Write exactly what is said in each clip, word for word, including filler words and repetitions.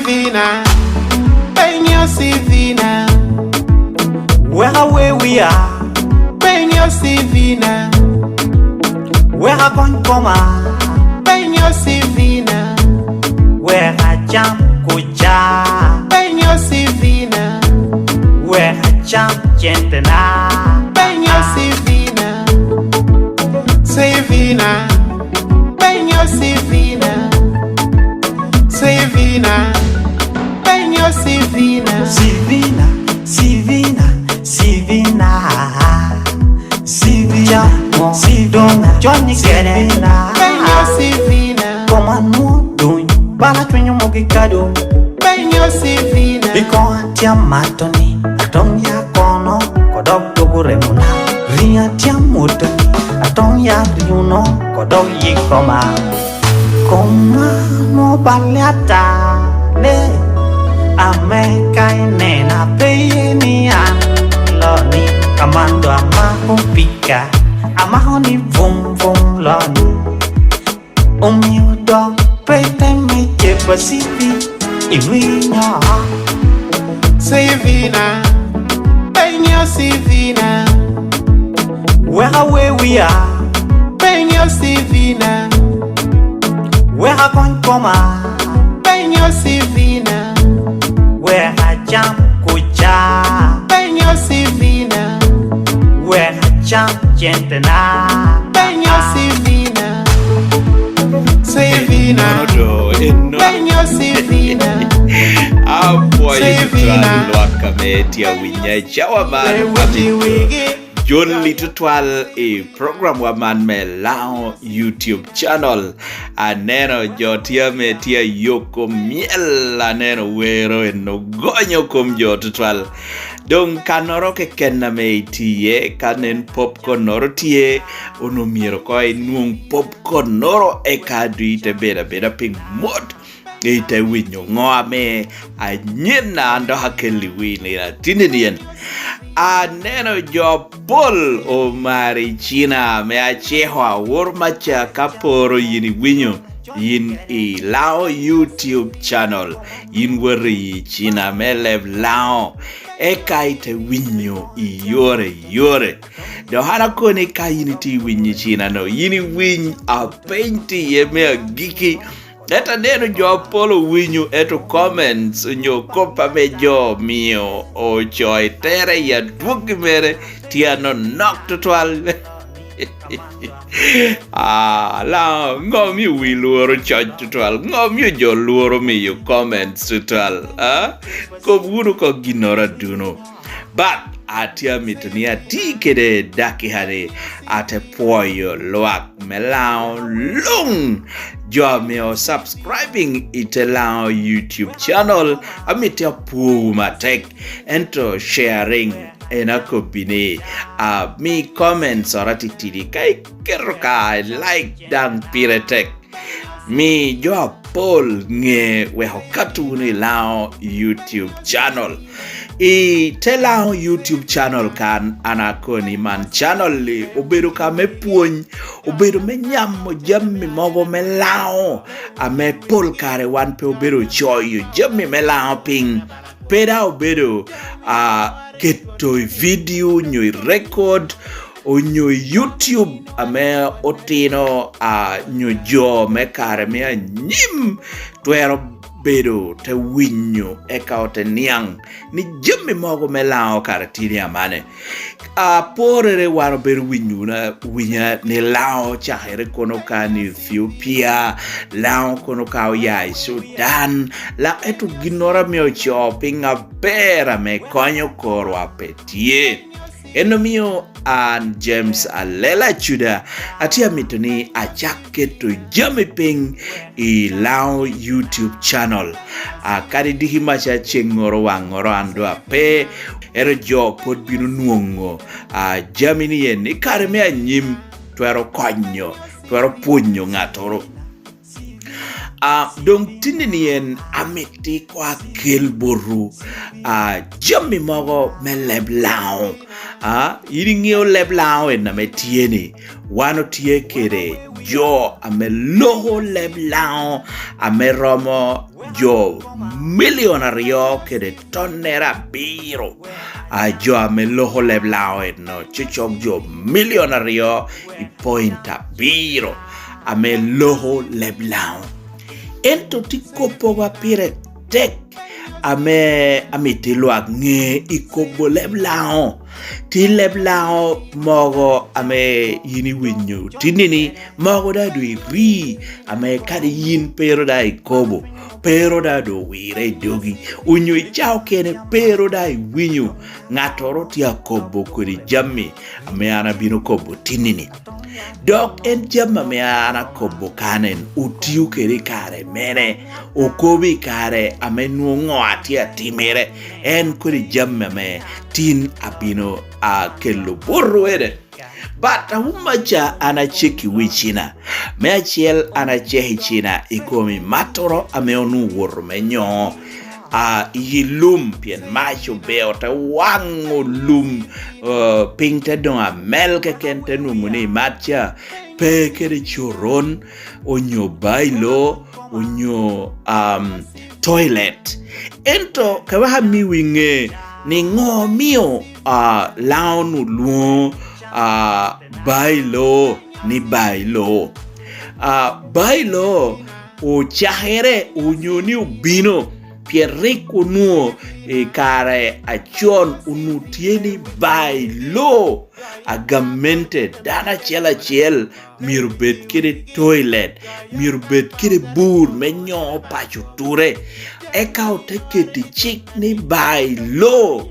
Sivina, penyo Sivina, weka we wia, penyo Sivina, weka kony koma, penyo Sivina, weka cam kuca, penyo Sivina, weka cam centena, penyo Sivina, Sivina, penyo Sivina, Sivina, penyo Sivina. Sivina, Sivina, Sivina. Sivina, Sivina, Johnny Kene. Sivina, penyo Sivina. Koma nwo duny, bala cwiny omogi kado. Penyo Sivina. Ikoŋ atyam matoni, atong ya kono, kodok tugo remona. Riŋo atyam wotoni, atong ya riŋono, kodok yik koma. Koma mo balle ata, le, ame ka inena pe iye ni an loni, kamando amako pika, amako ni vum vum loni. Omio dok pe iteme cebo cibi, iwinyo? Sivina, penyo Sivina, weka we wia, penyo Sivina, weka kony koma, penyo Sivina, weka cam kuca, penyo Sivina, weka cam centena, penyo Sivina. Sivina, penyo Sivina. Apwoyo tutwal lwak ame tye awinya i cawa man. Jolli tutwal i program wa man me Laŋo YouTube channel. Aneno jo tye ame tye ayoko myel, aneno wero en ogonyo kom jo tutwal. Doŋ kannoro keken ame itye, ka nen popcorn-noro tye, onwoŋo myero koŋ inwoŋ popcorn-noro eka doŋ ite bedo abeda pi mot, ite winyo ŋo ame anyen a an dok akelliwu i nino atinni-ni en. Aneno jo pol omaro i cina ame aciko awor maca ka poro yin iwinyo. Yin i Laŋo YouTube channel, yin wot i cina me leb Laŋo, eka ite winyo i yore yore. Dok an akoni ka yin itye iwinyo i cina-no, yin iwiny apeny tye iye me agikki. Ento aneno jo apol owinyo, ento comments onyo kop ame jo omio oco i tere i adwoggi mere tye anonok tutwal. Ah, Laŋo, ŋo mio wi lworo coc tutwal? Ŋo mio jo lworo miyo comments tutwal? Ah? Kob wunu oko ginnoro aduno. But atye amito ni ati kede dakika-ni, ate pwoyo lwak me Laŋo luŋ. Jo ame o subscribing i te Laŋo YouTube channel, amito apwowu matek. Ento sharing en akobbi ni, ah, mi comments oro atitidi, ka iketo ka like daŋ pire tek. Mi jo apol ŋe wek okat wunu i Laŋo YouTube channel. I te Laŋo YouTube channel kan, an akoni man channel-li obedo ka me pwony, obedo me nyamo jami mogo me Laŋo, ame pol kare wan pe obedo ocoyo jami me Laŋo piny. Pe daŋ obedo, ah, keto i vidio onyo i record onyo i YouTube ame otino, ah, nyo jo me kare me anyim twero bedo te winyo, eka ote niaŋ ni jami mogo me Laŋo kara tye ni amane. Aporere wan obedo winyo wunu awinya ni Laŋo ocakere kono ka ni Ethiopia, Laŋo kono ka oya i Sudan, la-, ento ginnoro ame oco piny aber ame konyo korwa pe tye. En omio an, James Alela Acuda, atye amito ni acak keto jami piny i Laŋo YouTube channel. Ah, kadi diki maca ceŋŋoro waŋŋoro an doŋ ape, ento jo pwod bino nwoŋo, ah, jami-ni en i kare me anyim twero konyo, twero pwonyo ŋattoro. Ah, doŋ tinni-ni en amito koŋ akel botwu, ah, jami mogo me leb Laŋo, A, in iŋeo leb Laŋo en ame tye-ni? Wan otye kede jo ame loko leb Laŋo ame romo jo milion aryo kede tonnere abiro. A, jo ame loko leb Laŋo en-no cocok jo milion aryo i point abiro ame loko leb Laŋo. Ento tye kop mogo a pire tek ame amito lwak ŋe i kobo leb Laŋo. Tye leb Laŋo mogo ame yin iwinyo tinni-ni, mogo daŋ doŋ irii, ame kadi yin pe ru daŋ ikobo, pe ru daŋ doŋ owire i dogi, onyo i cawa okene pe ru daŋ iwinyo ŋattoro tye akobo kodi jami ame an abino kobo tinni-ni. Dok en jami ame an akobo kan en otio kede i kare mene, okobo i kare ame nwoŋo ŋo a tye atimere, en kodi jami ame tin abino a kelo bot wede. But awuma ca an acek i wi cina. Me acel, an acek i cina i kom i mattoro ame onwoŋo woto me nyo a, i lum, pien mac obeo te waŋo lum, eh, piny te doŋ amel keken, te nwoŋo ni mac ca pe kede coron, onyo bailo, onyo, um, toilet. Ento ka wek amiwu iŋe ni ŋo omio, ah, Laŋo-nu lwoŋo, ah, bailo ni bailo. Ah, bailo ocakere onyo ni obino pien rik onwoŋo i kare acon onwoŋo tye ni bailo agamente dano acel acel myero bed kede toilet, myero bed kede bur me nyo paco ture. Eka ote keto i cik ni bailo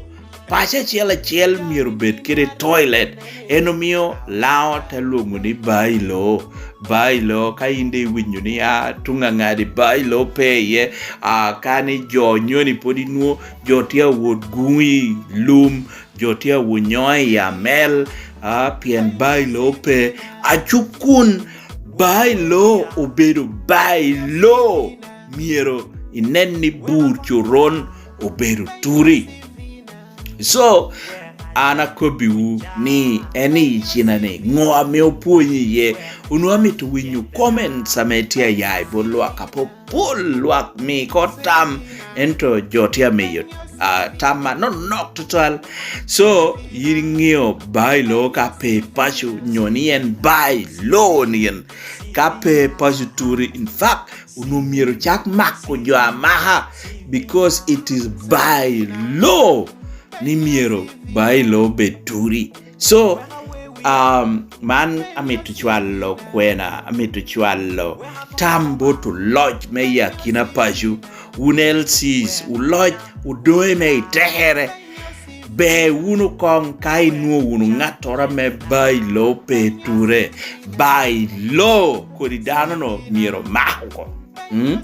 paco acel acel myero bed kede toilet. En omio Laŋo te lwoŋo ni bailo. Bailo, ka in de iwinyo ni, a, tuŋ aŋadi bailo pe iye, a, ka ni jo nyoni pwod inwoŋo jo tye awot guŋ i lum, jo tye awot nyo i amel, a, pien bailo pe. Acukun bailo obedo bailo, myero inen ni bur coron obedo turi. So, an akobbiwu ni en i cina-ni, ŋo ame opwonyi iye? Onwoŋo amito winyo comments ame tye aya i bot lwak apopol, lwak mi ko tam, ento jo tye amiyo, ah, tam anonok tutwal. So, yin iŋeo bailo ka pe paco nyo ni en bailo ni en ka pe paco turi. In fact, onwoŋo myero cak mako jo amaka, because it is by law ni myero bailo bed turi. So, um, man amito cwalo kwena, amito cwalo tam bot oloc me i akina paco, wun L Cs, oloc odoŋe me i tekere. Ber wunu koŋ ka inwoŋo wunu ŋattoro ame bailo pe ture, bailo kodi dano-nu myero omak oko. Mm?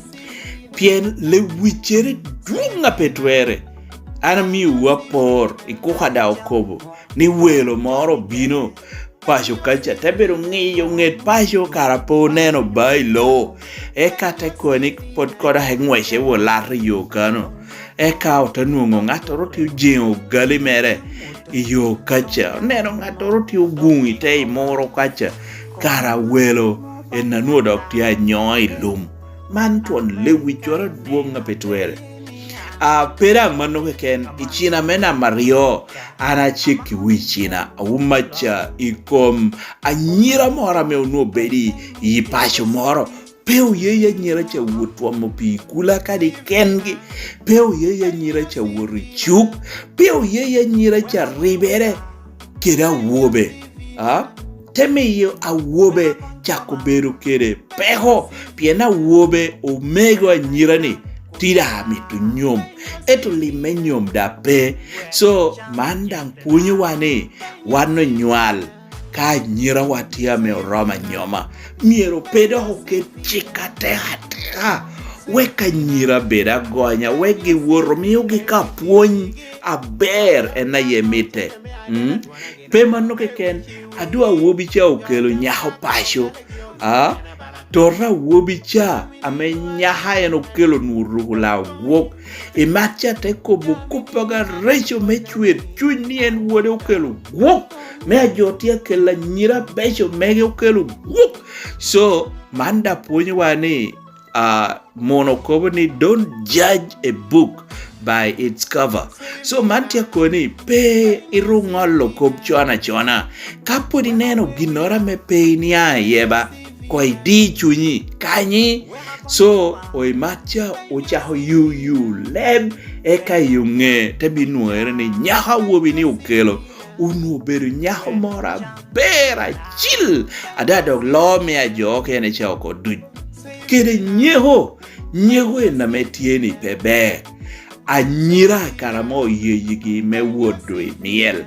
Pien lewiccere dwoŋ a pe twerre. An amiowu apor, i kuka daŋ okobo ni welo moro obino paco kaca, te bedo ŋiyo ŋet paco, kara pe oneno bailo, eka te kono ni pwod kodo ake ŋwece wot lato i yo kano. Eka ote nwoŋo ŋattoro tye ojeŋo gali mere i yo kaca, oneno ŋattoro tye oguŋ i te i muro kaca, kara welo en a nwoŋo dok tye anyo i lum. Man twon lewiccoro adwoŋ a pe twerre. A, pe daŋ mano keken, i cina me namba aryo, an acikkiwu i cina, awuma ca i kom anyira moro ame onwoŋo bedo i, i paco moro. Pe oye i anyira ca wot twomo pii kula kadi kengi. Pe oye i anyira ca wot i cuk. Pe oye i anyira ca ribere kede awobe. A? Te miyo awobe cako bedo kede peko, pien awobe omego anyira-ni tye daŋ amito nyom, ento lim me nyom daŋ pe. So, man daŋ pwonyowa ni wan onywal, ka anyirawa tye ame oromo anyoma, myero pe dok oket cik atek ateka, wek anyira bed agonya, wek giwot omiogi ka pwony aber en aye mitte. Mm? Pe mano keken, adu awobi ca okelo nyako paco, a? Tota awobi ca ame nyaka en okelo nwoto ruko lao gwok. I mat ca te kobo kop aga reco me cwer cuny ni en wode okelo gwok, me ajo tye akelo anyira abeco mege okelo gwok. So, man da pwonyowa ni, uh, mono kobo ni, "Don't judge a book by its cover." So, man tye akoni pe iru ŋolo kop con acona. Ka pwod ineno ginnoro ame pe iniaŋ iye ba, koŋ idi cunyi, kanyi. So, oimat ca ocako yuyu leb, eka i oŋe te binwoŋere ni nyako awobi ni okelo, onwoŋo obedo nyako moro aber acil, ada dok loo me ajo okene ca oko duc. Kede nyeko, nyeko en ame tye ni pe ber. Anyira kara mo oyeyigi me wodo i myel.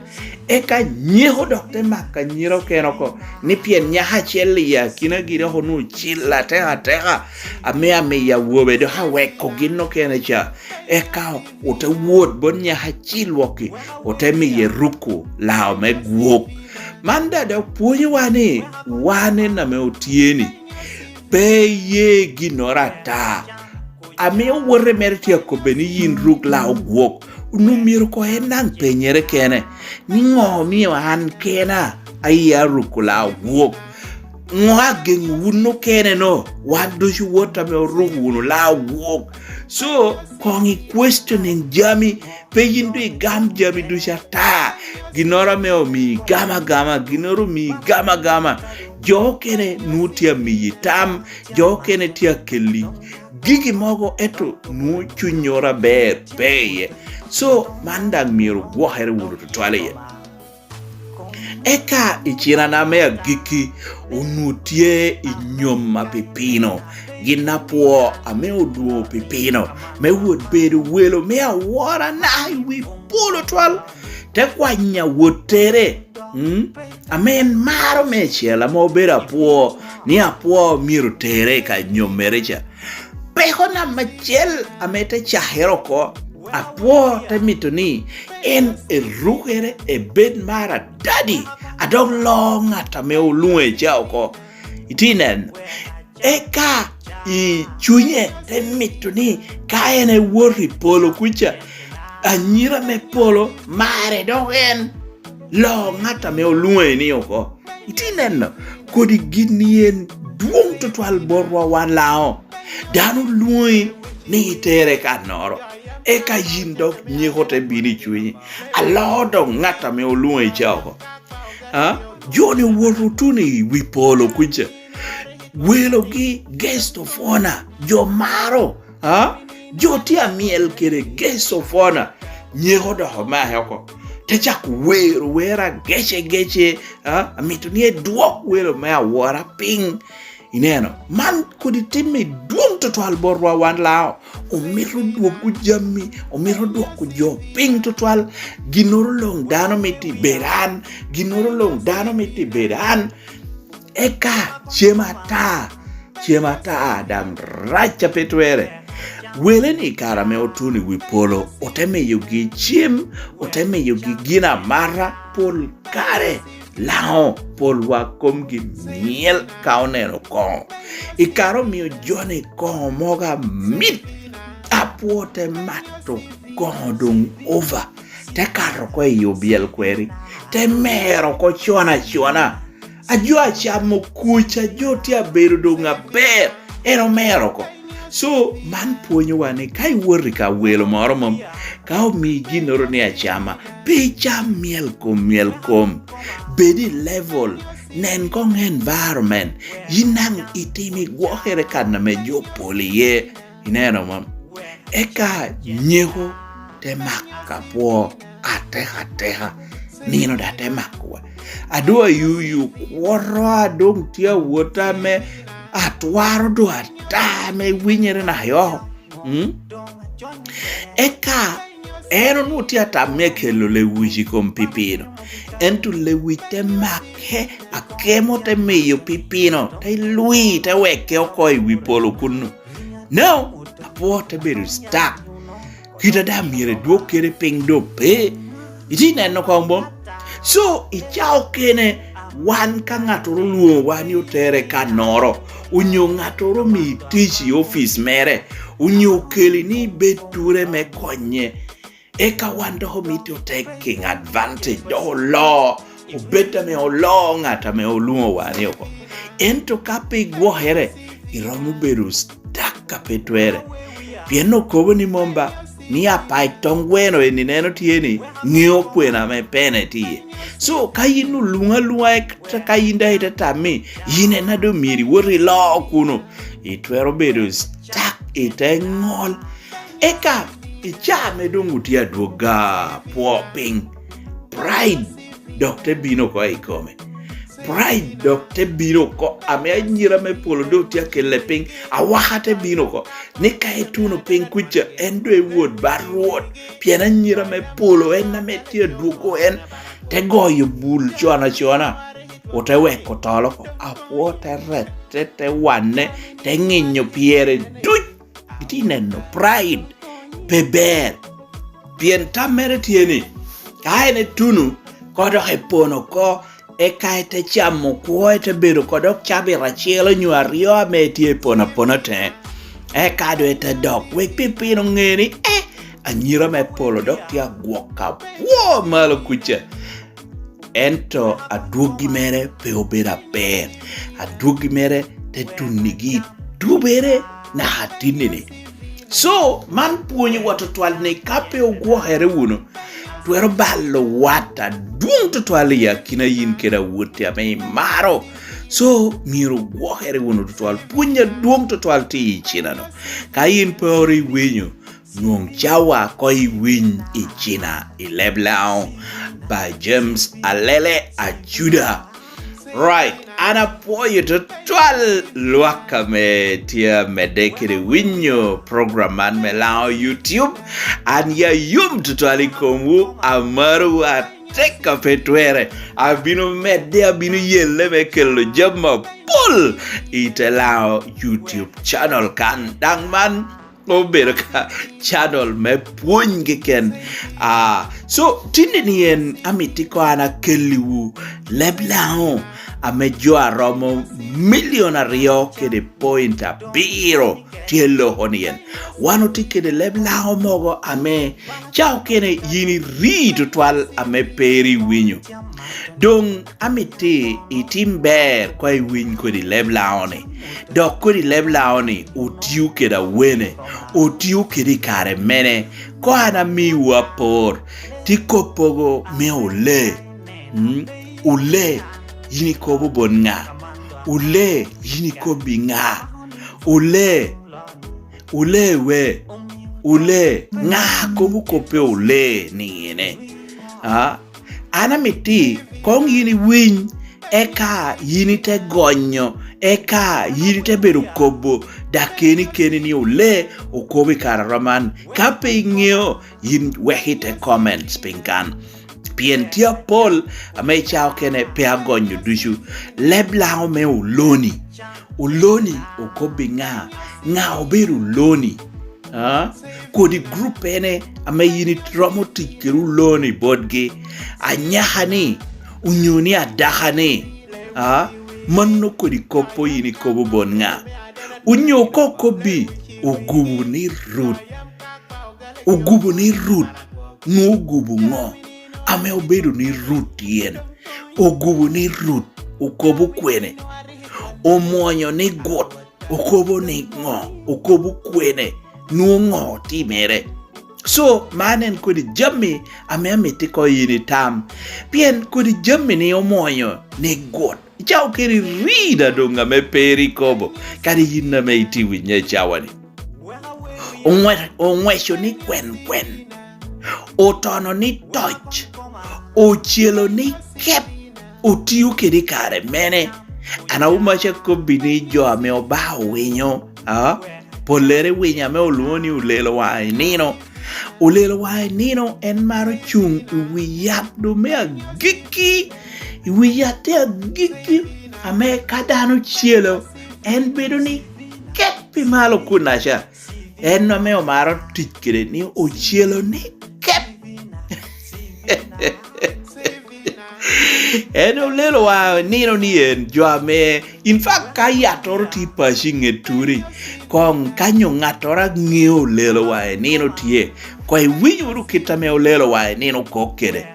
Eka nyeko dok te mako anyira okene oko, ni pien nyako acel i akinagi dok onwoŋo cil atek ateka, ame amiyo awobe dok aweko gin okene ca. Eka ote wot bot nyako acil wokki, ote miye ruko lao me gwok. Man da dok pwonyowa ni wan en ame otye ni, pe iye ginnoro ata. Ame owote mere tye akobbe ni yin ruk lao gwok, onwoŋo myero koŋ en daŋ penyere kene, ni ŋo omio an kena aye aruko lao gwok? Ŋo ageŋo wun okene-no? Wan ducu wot ame oruko wunu lao gwok. So, koŋ i questioning jami, pe yin doŋ igam jami ducu ata. Ginnoro ame omii igam agama, ginnoro omii igam agama. Jo okene nwoŋo tye amiyi tam, jo okene tye akelli gigi mogo, ento nwoŋo cunnyoro aber pe iye. So, man daŋ myero gwokere wunu tutwal iye. Eka i cinana me agikki, onwoŋo tye i nyom apipino, gin apwo ame odwoŋo pipino, me wot bedo welo me awora naka i wi polo twal, te kwanyo awottere, mm, ame en maro meicel, ame obedo apwo, ni apwo myero tere i ka nyommere ca. Peko namba acel ame te cakere oko, apwo te mito ni en erukere ebed mar adadi, a dok loo ŋat ame olwoŋe ca oko. Itye neno? Eka i cunye te mito ni ka en ewot i polo kuca, anyira me polo mare dok en loo ŋat ame olwoŋe ni oko. Itye neno? Kodi gin ni en dwoŋ tutwal botwa wan Laŋo. Dano lwoŋi ni itere kannoro, eka yin dok nyeko te bino i cunyi, aloo dok ŋat ame olwoŋi ca oko. A? Jo-ni owoto otuno i wi polo kuca. Welogi, guest of honor, jo maro, a? Jo tye amyel kede guest of honor, nyeko dok omake oko. Te cako wero wer agece gece, a? Amito ni edwok welo me awora piny. Ineno, man kodi timme dwoŋ tutwal botwa wan Laŋo. Omito dwoggo jami, omito dwoko jo piny tutwal. Ginnoro luŋ dano mito i bed an, ginnoro luŋ dano mito i bed an. Eka cem ata, cem ata daŋ rac a pe twerre. Wele-ni i kare ame otuno i wi polo, ote miyogi cem, ote miyogi gin amata pol kare. Laŋo polwa komgi myel ka oneno koŋo. I kare omio jo-ni koŋo mogo amit, apwo te mato koŋo doŋ ova, te kato oko i obyel kweri, te mero oko con acona. A jo acamo kuc, a jo tye abedo doŋ aber, en omero oko. So, man pwonyowa ni ka iwot i ka welo moro mom, ka omii ginnoro ni acama, pe icam myel kom myel kom. Bed i level, nen koŋ environment, yin daŋ itim igwokere kan ame jo pol iye. Ineno mom? Eka nyeko te mako apwo ateka ateka, nino daŋ te makowa. A doŋ ayuyu kwoto, a doŋ tye awot ame atwaro doŋ ata ame winyere naka yoko. Mm? Eka en onwoŋo tye atam me kelo lewic i kom pipino, ento lewic te make, akemo te miyo pipino, te lwi, te weke oko i wi polo kunnu. No, apwo te bedo stuck. Kit a daŋ myero edwog kede piny doŋ pe. Itye neno koŋ bo? So, i cawa okene, Wan ka ŋattoro olwoŋowa ni otere kannoro, onyo ŋattoro omii tic i opic mere, onyo okeli ni ibed ture me konye, eka wan dok omito taking advantage, dok oloo, obed ame oloo ŋat ame olwoŋowa ni oko. Ento ka pe igwokere, iromo bedo stuck a pe twerre. Pien okobo ni mom ba, ni apac toŋ gweno eni neno tye ni ŋeo kwena ame pene tye iye. So, ka yin oluŋ aluŋa, eka ka yin daŋ ite tam ni yin en a doŋ myero iwot iloo kuno, itwero bedo stuck i te ŋol. Eka i caa ame doŋ otye adwogga pwo piny, pride dok te bino oko i kome. Pride dok te bino oko, ame anyira me polo doŋ tye akelle piny, awaka te bino oko, ni ka etuno piny kuca, en doŋ ewot ba Rwot, pien anyira me polo en ame tye adwogo en, te goyo bul con acona, ote weko tol oko. Apwo te rette, te wanne, te ŋinyo pyere duc. Itye neno, pride pe ber. Pien tam mere tye ni, ka en etuno, ko dok epono oko, eka ete camo kwo, ete bedo oko dok cabit acel onyo aryo ame etye epono apona teŋe. Eka doŋ ete dok, wek pipino ŋe ni, eh, anyira me polo dok tye agwok apwo malo kuca. Ento adwoggi mere pe obedo aber. Adwoggi mere te tunigi i tubere naka tinni-ni. So, man pwonyowa tutwal ni ka pe ogwokere wunu, twero balo wat adwoŋ tutwal i akina yin kede awotti ame imaro. So, myero ogwokere wunu tutwal. Pwony adwoŋ tutwal tye i cina-nu. Ka yin pe ori iwinyo, nwoŋ cawa ko iwiny i cina i leb Laŋo. By James Alele Acuda. Right, an apwoyo tutwal lwak ame tye amedde kede winyo program man me Laŋo YouTube. An ya yom tutwal i komwu, amarowu atek a pe twerre. Abino medde, abino yelle me kelo jami apol i te Laŋo YouTube channel kan. Daŋ man obedo ka channel me pwony keken. Ah, so, tinni-ni en amito ko an akelliwu leb Laŋo ame jo a romo milion aryo kede point abiro tye loko ni en. Wan otye kede leb Laŋo mogo ame ca okene yin iri tutwal ame pe iri iwinyo. Doŋ amito itim ber ko iwiny kodi leb Laŋo-ni. Dok kodi leb Laŋo-ni otio kede awene, otio kede i kare mene. Ko an amiwu apor, tye kop mogo me ole. Mm, ole, yin ikobo bot ŋa? Ole, yin ikobbi ŋa? Ole, ole we, ole, ŋa kobo kop pe ole ni ene? Ah, an amito koŋ yin iwiny, eka yin ite gonyo, eka yin ite bedo kobo, dak keni keni ni ole okobo i kare a rom man. Ka pe iŋeo, yin wek i te comments piny kan. Pien tye apol ame i cawa okene pe agonyo ducu. Leb Laŋo me oloni. Oloni okobbi ŋa? Ŋa obedo oloni? Ah? Kodi group ene ame yin iromo tic kede oloni botgi. Anyaka-ni, onyo ni adaka-ni, ah? Mano kodi kop yin ikobo bot ŋa? Onyo ko okobbi, ogubo ni Rut. Ogubo ni Rut, nwoŋo ogubo ŋo? Ame obedo ni Rut tyen. Ogubo ni Rut, okobo kwene? Omwonyo ni gut, okobo ni ŋo? Okobo kwene? Nwoŋo ŋo otimere? So, man en kodi jami ame amito ko yin itam. Pien kodi jami-ni omwonyo ni gut. Icawa kede rida doŋ ame pe iri kobo, kadi yin ame itye winye i cawa-ni. Oŋwe-, oŋweco ni kwen kwen, otono ni toc, ocelo ni kep, otio kede i kare mene. An awumaca kobbi ni jo ame obao winyo, ah, pollere winyo ame olwoŋo ni olelo waŋ i nino. Olelo waŋ i nino, en maro cuŋ i wi yat doŋ me agikki, i wi yatte agikki, ame ka dano ocelo, en bedo ni kep pi malo kunaca. En ame omaro tic kede ni ocelo ni kep. En olelo wa nino ni en jo ame, in fact, ka yattoro tye i paco i ŋet turi, koŋ ka nyo ŋattoro aŋeo olelo wa i nino tye, koŋ iwiny wunu kit ame olelo wa i nino kok kede.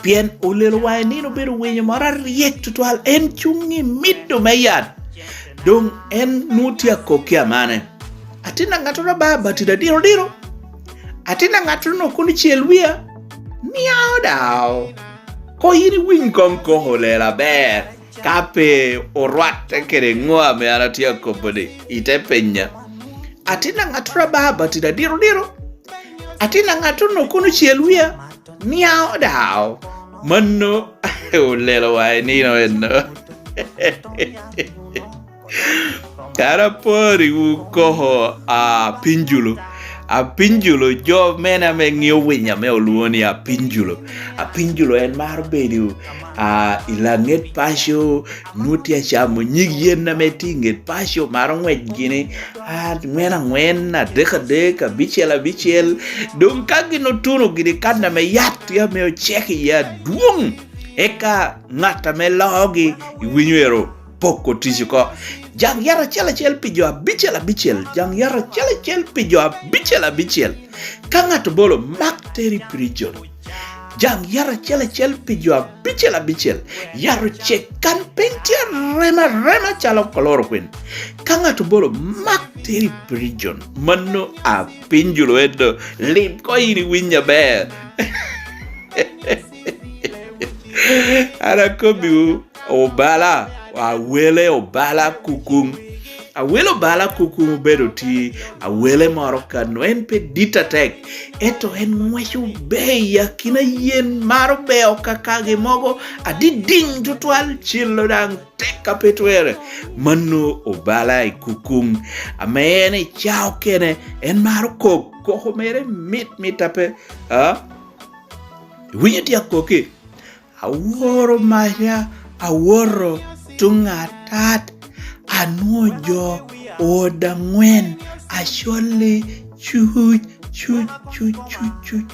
Pien olelo wa i nino obedo winyo moro aryek tutwal, en cuŋ i mido me yat. Doŋ en nwoŋo tye akokki amane. Atin a ŋattoro aba batida diro diro. Atin a ŋattoro nwoŋo kono cel wia. Niao dao. Koŋ yin iwiny koŋ koko lela aber. Ka pe orwatte kede ŋo ame an atye akobo-ni, ite penya. Atin a ŋattoro aba batida diro diro. Atin a ŋattoro nwoŋo kono cel wia. Niao dao. Mano olelo wa i nino eno. Kara aporiwu koko Apinjulo. Apinjulo jo mene ame ŋeo winyo ame olwoŋo ni Apinjulo. Apinjulo en maro bedo a, i laŋet paco, nwoŋo tye acamo nyig yen ame tye i ŋet paco, maro ŋwec gini angwen angwen, adek adek, abicel abicel. Doŋ ka gin otuno gini kan ame yat tye ame ocek iye adwoŋ, eka ŋat ame loogi iwinyo ero poko tic oko. Jaŋ yat acel acel pi jo abicel abicel, jaŋ yat acel acel pi jo abicel abicel. Ka ŋat obolo, mak teri i prison. Jaŋ yat acel acel pi jo abicel abicel. Yat ocek kan piny tye arema arema calo kolorokwin. Ka ŋat obolo, mak teri i prison. Mano Apinjulo ento, lim koŋ yin iwiny aber. An akobbiwu, obala, awele obala kukuŋ. Awele obala kukuŋ obedo tye awele moro kano, en pe dit atek, ento en ŋweco ber i akina yen, maro ber okakagi mogo adidiŋ tutwal, cilo daŋ tek a pe twere. Mano obala i kukuŋ, ame en i ca okene, en maro kok, koko mere mit mit a pe, a? Iwinyo tye akoki? Aworo maca, awoto tuŋ atat, anwoŋo jo oda aŋwen, acol-li cuc, cuc, cuc.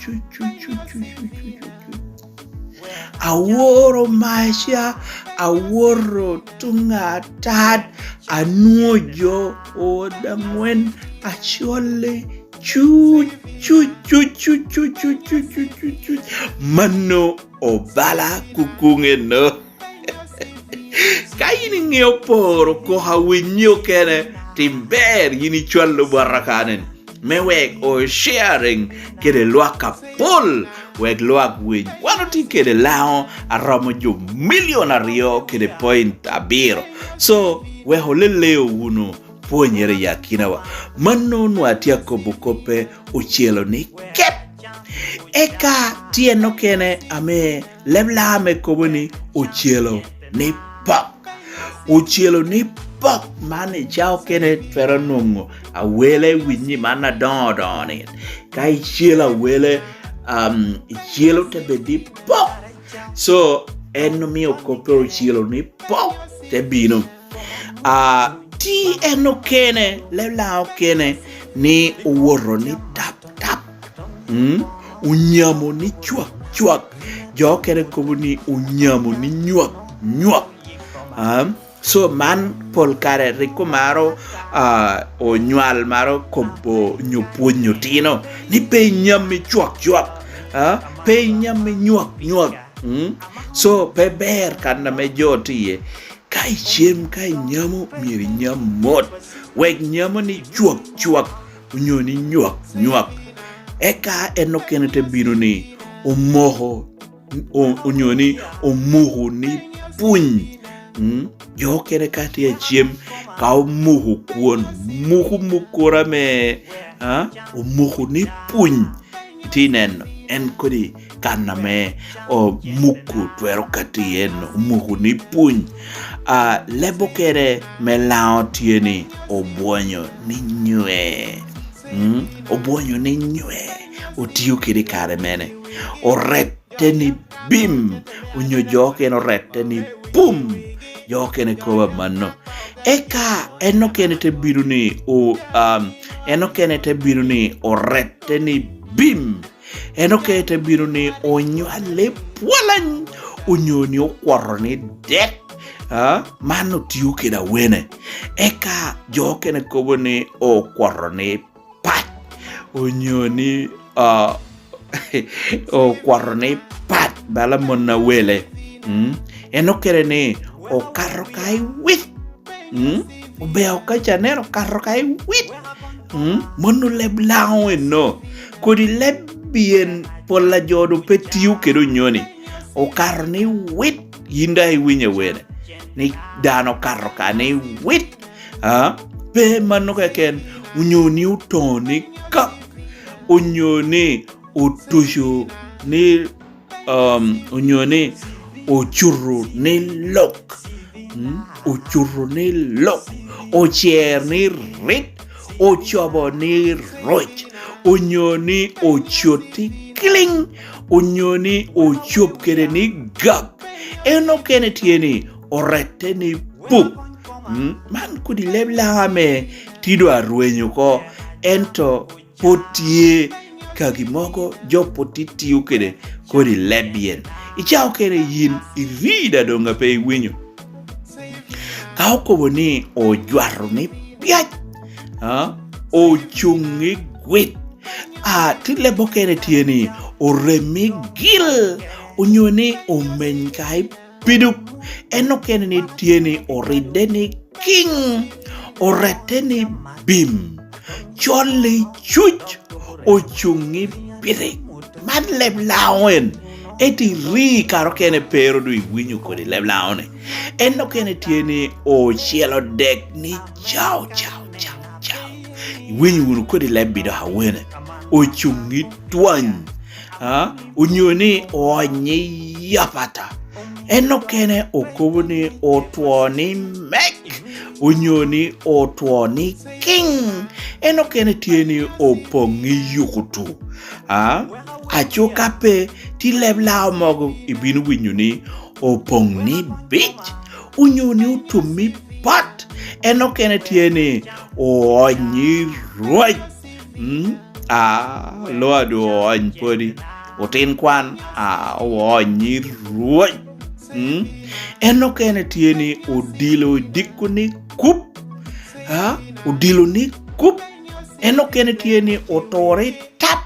Aworo maca, awoto tuŋ atat, anwoŋo jo oda aŋwen, acol-li cuc, cuc, cuc. Mano obala kukuŋ eno. Ka yin iŋeo poro koko awinyi okene, tim ber yin icwalo bota kanen, me wek o sharing kede lwak apol, wek lwak winy. Wan otye kede Laŋo aromo jo milion aryo kede point abiro. So, wek oleleo wunu pwonyere i akinawa. Mano onwoŋo atye akobo koppe ocelo ni kep. Eka tyen okene ame leb Laŋo ame kobo ni ocelo ni pok. Ocelo ni pok man i ca okene twero nwoŋo awele winyi man adoŋo doŋo ni. Ka icelo awele, um, icelo te bed ni pok. So, en omio koppe ocelo ni pok te bino. A, ti en okene, leb Laŋo okene ni owoto ni tap tap. Mm? Onyamo ni cwak cwak. Jo okene kobo ni onyamo ni nywak nywak. A, so man pol kare rik omaro, a, onywal maro kobo nyo pwonyo otino ni pe inyam i cwak cwak. A, pe inyam i nywak nywak. Mm? So, pe ber kan ame jo tye iye. Ka icem, ka inyamo, myero inyam mot. Wek nyamo ni cwak cwak, onyo ni nywak nywak. Eka en okene te bino ni omoko, o-, onyo ni omuko ni puny. Mm? Jo okene ka tye acem, ka omuko kwon, muko mukura me, a, omuko ni puny. Itye neno, en kodi kan ame omuko twero kati en, omuko ni puny. A, leb okene me Laŋo tye ni obwonyo ni nywe. Mm? Obwonyo ni nywe. Otio kede kare mene. Orette ni bim. Onyo jo okene orette ni pum. Jo okene kobo amanno. Eka en okene te bino ni o-, um, en okene te bino ni orette ni bim. En okene te bino ni onywale pwalany, onyo ni okwoto ni dek, a, man otio kede awene. Eka jo okene kobo ni okwoto ni pat, onyo ni, a, okwoto ni pat bala mon awele. Mm? En okene ni okato ka i wit. Mm? Obeo ka ca neno okato ka i wit. Mm? Mano leb Laŋo eno. Kodi leb pien pol a jo doŋ pe tio kede onyoni. Okato ni wit, yin daŋ iwinyo awene ni dano okato ka ni wit. A? Pe mano keken, onyo ni otoŋo ni kak, onyo ni otuco ni, um, onyo ni ocuto ni lok, mm, ocuto ni lok, ocer ni rit, ocobo ni roc, onyo ni ocoti kiliŋ, onyo ni ocop kede ni gak. En okene tye ni orette ni pup. Mm, man kodi leb Laŋo ame tye doŋ arweny oko, ento pwod tye kagi mogo jo pwod tye tio kede kodi leb yen. Icako kene yin irida doŋ a pe iwinyo. Ka okobo ni ojwato ni pyac, a, ocuŋ i gwit, a, ti leb okene tye ni orem i gil, onyo ni omeny ka i piduk, en okene ni tye ni oridde ni kiŋ, orette ni bim, col i cuc, ocuŋ i piti. Man leb Laŋo en. Ento iri kare okene pe ru doŋ iwinyo kodi leb Laŋo-ni. En okene tye ni ocelo dek ni cao, cao, cao, cao. Iwinyo wunu kodi leb i dok awene. Ocuŋ i twany, a, onyo ni oony i apata. En okene okobo ni otwo ni mek, onyo ni otwo ni kiŋ. En okene tye ni opoŋ i yukutu. A? Aco ka pe, ti leb Laŋo mogo ibino winyo ni opoŋ ni bic, onyo ni otum i pat. En okene tye ni oony i rwac. Mm? A, lo a doŋ oony podi. Otin kwan, a, oony i rwac. Mm? En okene tye ni odilo diko ni kup. A, odilo ni kup. En okene tye ni oturo i tap.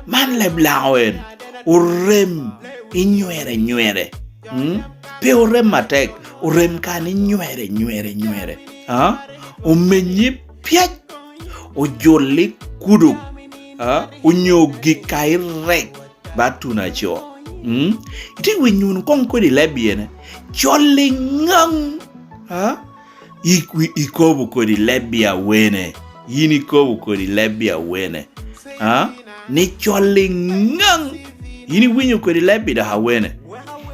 Man leb Laŋo en. Orem i nywere nywere. Mm? Pe orem atek. Orem kan i nywere nywere nywere. A? Omenyi pyac, ojolli kudu, a, onyo gik ka i rek, ba tuno aco. Mm? Ite winyo wunu koŋ kodi leb yene, col i ŋaŋ, a? I-, i-, ikobo kodi leb i awene, yin ikobo kodi leb i awene, a? Ni col i ŋaŋ, yin iwinyo kodi leb i dok awene.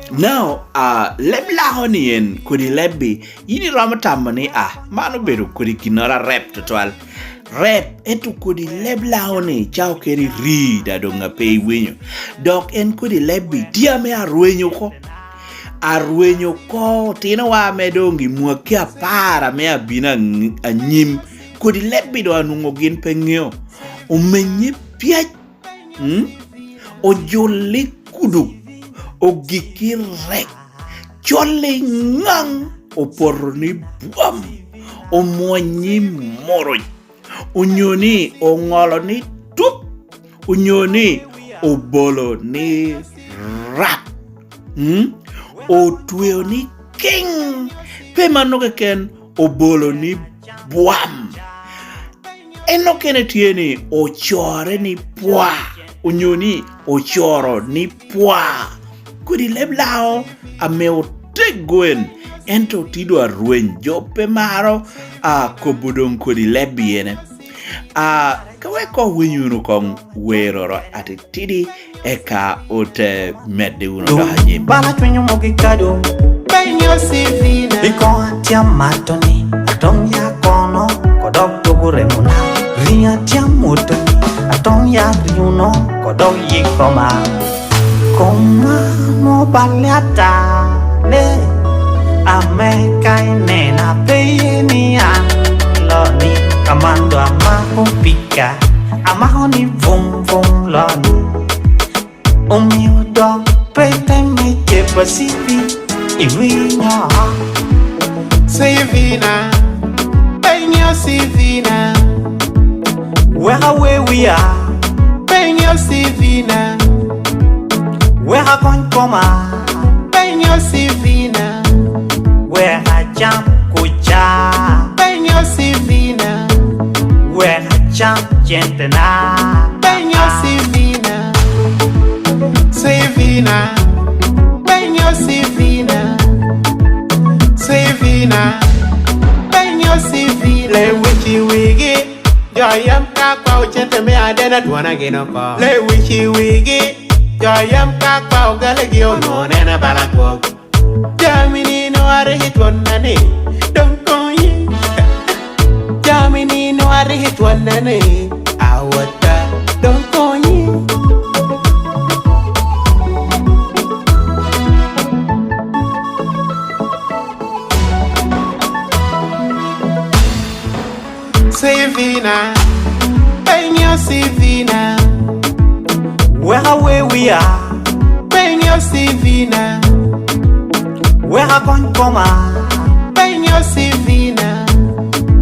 Now, a, leb Laŋo ni en kodi leb i Yin iromo tamo ni, "Ah, man obedo kodi ginnoro arep tutwal." Rep, ento kodi leb Laŋo-ni, ca okene iri, da doŋ a pe iwinyo. Dok en kodi leb-bi tye ame arweny oko. Arweny oko, otinowa ame doŋ i mwaki apar ame abino aŋ-, anyim, kodi leb-bi doŋ anwoŋo gin pe ŋeo. Omenye pyec. Mm? Ojolli kudu, ogikki rek, colli ŋaŋ, opoto ni bwam, omwonyi muruc, onyo ni oŋolo ni tup, onyo ni obolo ni rat. Mm? Otweo ni kiŋ, pe mano keken, obolo ni bwam. En okene tye ni ocore ni pwa, onyo ni ocoro ni pwa. Kodi leb Laŋo ame oteggo en, ento tye doŋ arweny, jo pe maro, a, kobo doŋ kodi leb i ene. A, ka wek koŋ winyo wunu koŋ weroro atitidi, eka ote medde wunu dok anyim. Bala cwiny omogi kado, pe inyiro C V na. Ikoŋ atyam matoni, atong ya kono, kodok tugo remona. Riŋo atyam motoni, atong ya riŋono, kodok yik koma. Koma mo balle ata, le, ame ka inena pe iye ni an, loni, kamando amako pika, amako ni vum vum loni. Omio dok pe iteme cebo Sivi, iwinyo. Sivina, penyo Sivina. Weka we wia. Penyo Sivina. Weka kony koma. Penyo Sivina. Weka cam kuca. Penyo Sivina. Weka cam centena. Penyo Sivina. Sivina. Penyo Sivina. Sivina. Penyo Sivina. Lewic i wigi. Jo yam ka kwao cente me adena dwona gin oko. Lewic i wigi. Jo yam ka kwao galegi onwoŋo neno bala kwok. Jami ni nwa rik itwona ni, dong konyi. Jami ni nwa rik itwona ni, awota, dong konyi. Sivina, penyo Sivina. Weka we wia. Penyo Sivina. Weka kony koma. Penyo Sivina.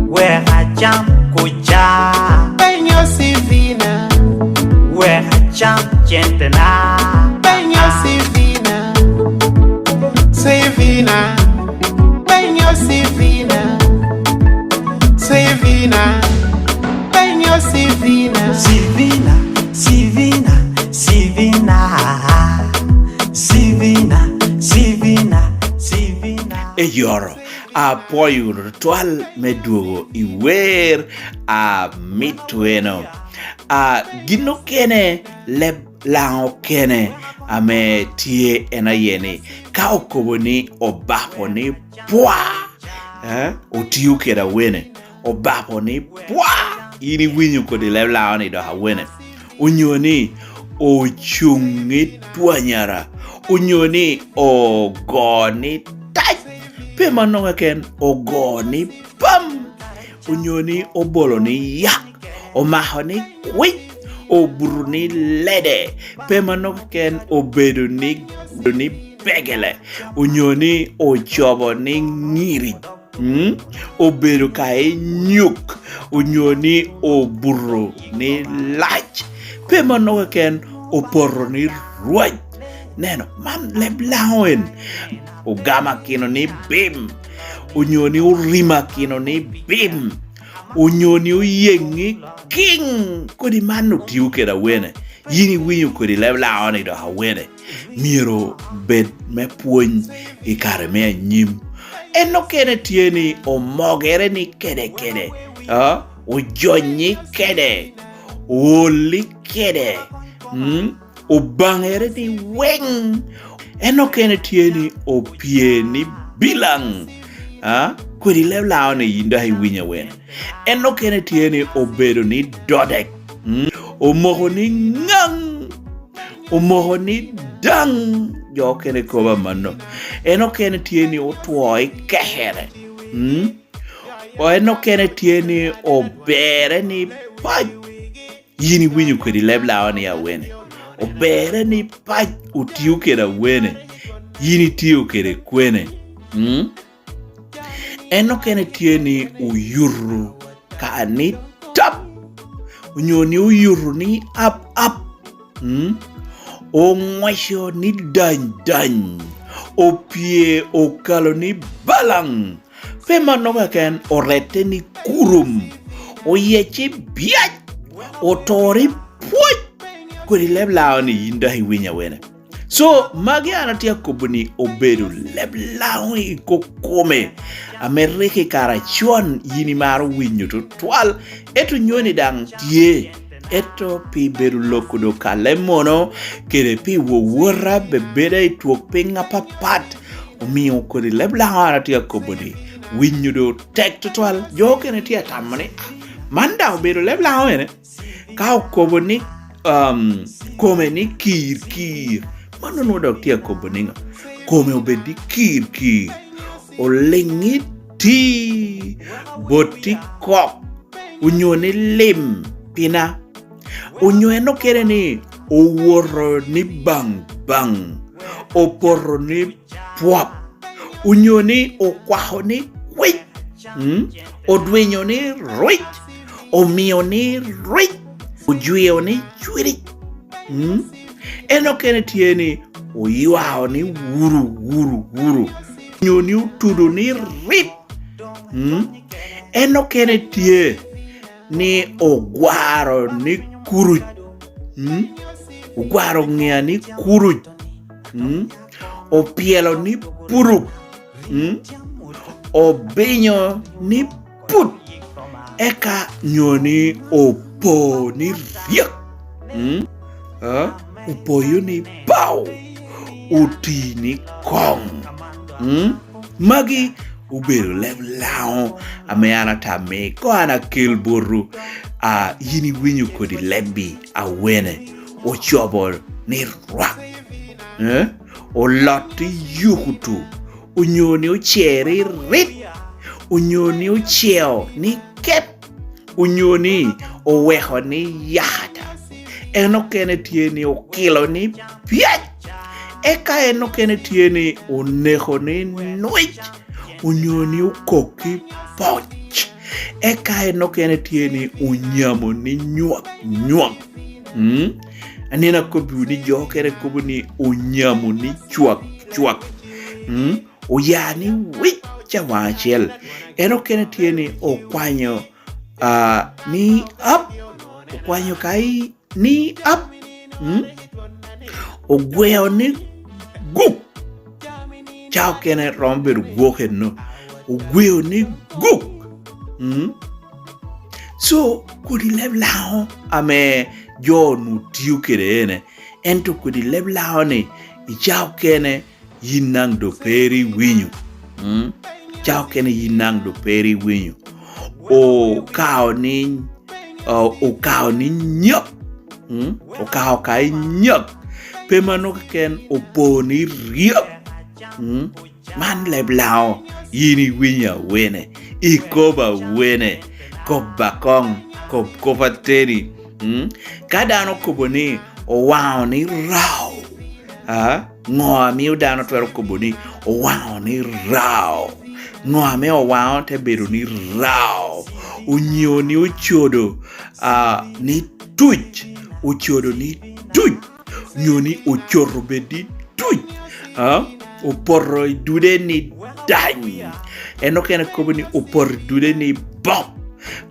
Weka cam kuca. Penyo Sivina. Weka cam centena. Penyo Sivina. Sivina. Penyo Sivina. Sivina. Penyo Sivina. Sivina, Sivina, Sivina. Sivina, Sivina, Sivina. Eyoro, apwoyo wunu tutwal me dwogo i wer a mit weno. A, gin okene, leb Laŋo kene ame tye en aye ni, ka okobo ni obapo ni pwa, eh, otio kede awene, obapo ni pwa, in iwinyo kodi leb Laŋo ni dok awene. Onyo ni ocuŋ i twanyara, onyo ni ogo ni tac, pe mano keken, ogo ni pam, onyo ni obolo ni yak, omako ni kwic, obuto ni lede, pe mano keken, obedo ni, ni begele, onyo ni ocobo ni ŋiric, mm? Obedo ka i nyuk, onyo ni obuto ni lac, pe mano keken, opoto ni rwac. Neno, man leb Laŋo en. Ogamo akino ni bim, onyo ni orimo akino ni bim, onyo ni oyeŋ ni kiŋ, kodi man otio kede awene. Yin iwinyo kodi leb Laŋo ni dok awene. Myero bed me pwony i kare me anyim. En okene tye ni omogere ni kede kede, a? Ojonyi kede, oolli kede, mm? Obaŋere ni weŋ. En okene tye ni opye ni bilaŋ. A? Kodi leb Laŋo ni yin dok iwinyo awene. En okene tye ni obedo ni dodek. Mm? Omoko ni ŋaŋ. Omoko ni daŋ. Jo okene kobo amanno. En okene tye ni otwo i kekere. Mm? En okene tye ni oberre ni pac. Yin iwinyo kodi leb Laŋo ni awene. Oberre ni pac otio kede awene. Yin itio kede kwene? Mm? En okene tye ni oyuto ka ni tap, onyo ni oyuto ni ap ap. Mm? Oŋweco ni dany dany, opye okalo ni balaŋ. Pe mano keken, orette ni kurum, oyecce byac, otore pwoc. Kodi leb Laŋo ni yin dok iwinyo awene? So, magi an atye akobo ni obedo leb Laŋo i kokome, ame rik i kare acon yin imaro winyo tutwal, ento nyoni daŋ tye. Ento pi bedo loko do kalle mono, kede pi wowota bebeda i twok piny apapat, omio kodi leb Laŋo an atye akobo ni, winyo do tek tutwal. Jo okene tye atamo ni, "Ah, man daŋ obedo leb Laŋo ene?" Ka okobo ni, um, kome ni kir kir, mano nwoŋo dok tye akobo niŋo? Kome obed ni kir kir, oliŋ iti bot i kok, onyo ni lim pina, onyo en okene ni owoto ni baŋ baŋ, opoto ni pwop, onyo ni okwako ni kwic, mm? Odwinyo ni rwic, omio ni rwic, ojwio ni cwiric. Mm? En okene tye ni oywao ni wuru, wuru, wuru, onyo ni otudo ni rit. Mm? En okene tye ni ogwaro ni kuruc. Mm? Ogwaro ŋea ni kuruc. Mm? Opyelo ni puruk. Mm? Obinyo ni put. Eka nyo ni opo ni ryek. Mm? Ah? Opoyo ni pow. Oti ni koŋ. Mm? Magi obedo leb Laŋo ame an atamo ni koŋ an akel botwu. A, yin iwinyo kodi lebbi awene, ocobo ni rwak, eh? Olot i yukutu, onyo ni ocer i rit, onyo ni oceo ni kep, onyo ni oweko ni yakata. En okene tye ni okilo ni pyac. Eka en okene tye ni oneko ni nwic, onyo ni okok i poc. Eka en okene tye ni onyamo ni nywak, nywak. Mm? Aneno akobbiwu ni jo okene kobo ni onyamo ni cwak, cwak. Mm? Oya ni wic awaŋ acel. En okene tye ni okwanyo, ah, ni ap, okwanyo ka i ni ap, mm? Ogweo ni guk. Ca okene romo bedo gwok eno. Ogweo ni guk. Mm? So, kodi leb Laŋo ame jo onwoŋo tio kede ene, ento kodi leb Laŋo ni i ca okene yin daŋ doŋ pe ri iwinyo. Mm? Ca okene yin daŋ doŋ pe ri iwinyo. Okao ni, o-, okao ni nyap. Mm? Okao ka i nyap. Pe mano keken, opo ni ryep. Mm? Man leb Laŋo, yin iwinyo awene, ikobo awene, kobba koŋ, kob kop ateni. Mm? Ka dano okobo ni owaŋo ni rao, a? Ŋo a mio dano twero kobo ni owaŋo ni rao? Ŋo ame owaŋo te bedo ni rao? Onyo ni ocodo, a, ni tuc, ocodo ni tuc, onyo ni ocoto bed ni tuc, a? Opoto i dude ni dany. En okene kobo ni opoto i dude ni bom.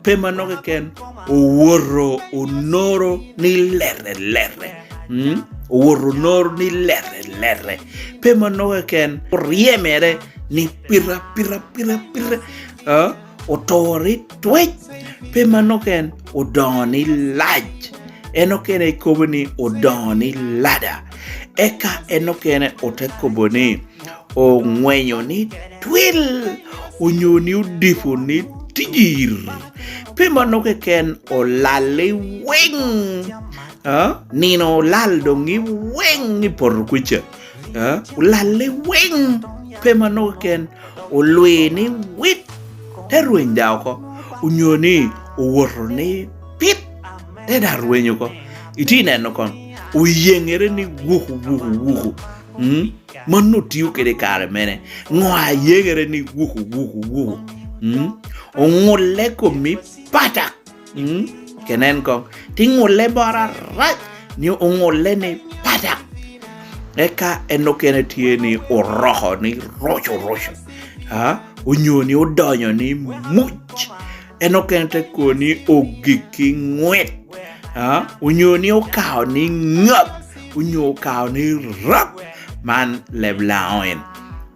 Pe mano keken, owoto onoro ni lere lere. Mm? Owoto onoro ni lere lere. Pe mano keken, oryemere ni pira, pira, pira, pira. A? Otoro i twec. Pe mano keken, odoŋo ni lac. En okene ikobo ni odoŋo ni lada. Eka en okene ote kobo ni oŋwenyo ni twil, onyo ni odipo ni tijir. Pe mano keken, olal i weŋ. A? Nino olal doŋ i weŋ i poto kuca. A? Olal i weŋ. Pe mano keken, olwi ni wit, te rweny da oko. Onyo ni owoto ni pit, te da rweny oko. Itye neno koŋ. Oyeŋere ni wuku, wuku, wuku. Mm? Mano otio kede i kare mene? Ŋo a yeŋere ni wuku, wuku, wuku? Mm? Oŋulle kom i patak. Mm? Kenen koŋ. Ti ŋulle boro arac ni oŋulle ni patak. Eka en okene tye ni oroko ni roco, roco. Ha? Onyo ni odonyo ni muc. En okene te kobo ni ogik i ŋwit. Ha? Onyo ni okao ni ŋap. Onyo okao ni rap. Man leb Laŋo en.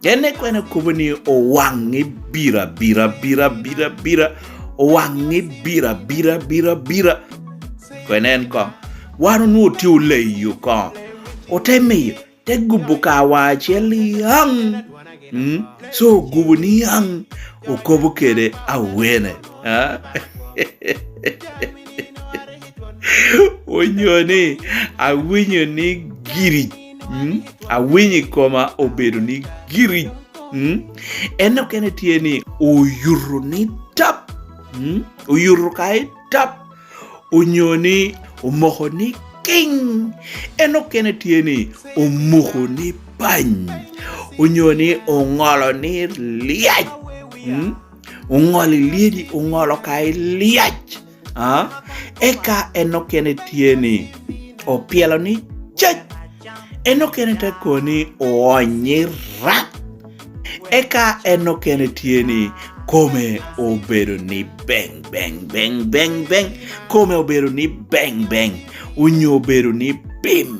En okene kobo ni owaŋ i bira, bira, bira, bira, bira. Owaŋ i bira, bira, bira, bira. Kwene en koŋ. Wan onwoŋo tye oleyo koŋ. Ote miyo, te gubo ka wa acel i aŋ. Mm? So, ogubo ni aŋ, okobo kede awene. Ha? Onyo ni, awinyo ni giric. Mm? Awinyo i koma obedo ni giric. Mm? En okene tye ni oyuto ni tap. Mm? Oyuto ka i tap. Onyo ni omoko ni kiŋ. En okene tye ni omoko ni pany, onyo ni oŋolo ni lyac. Mm? Oŋolo i lyedi, oŋolo ka i lyac. Ah? Eka en okene tye ni opyelo ni cac. En okene te kono ni oonyi rak. Eka en okene tye ni kome obedo ni beng, beng, beng, beng, beng. Kome obedo ni beng, beng. Onyo obedo ni bim.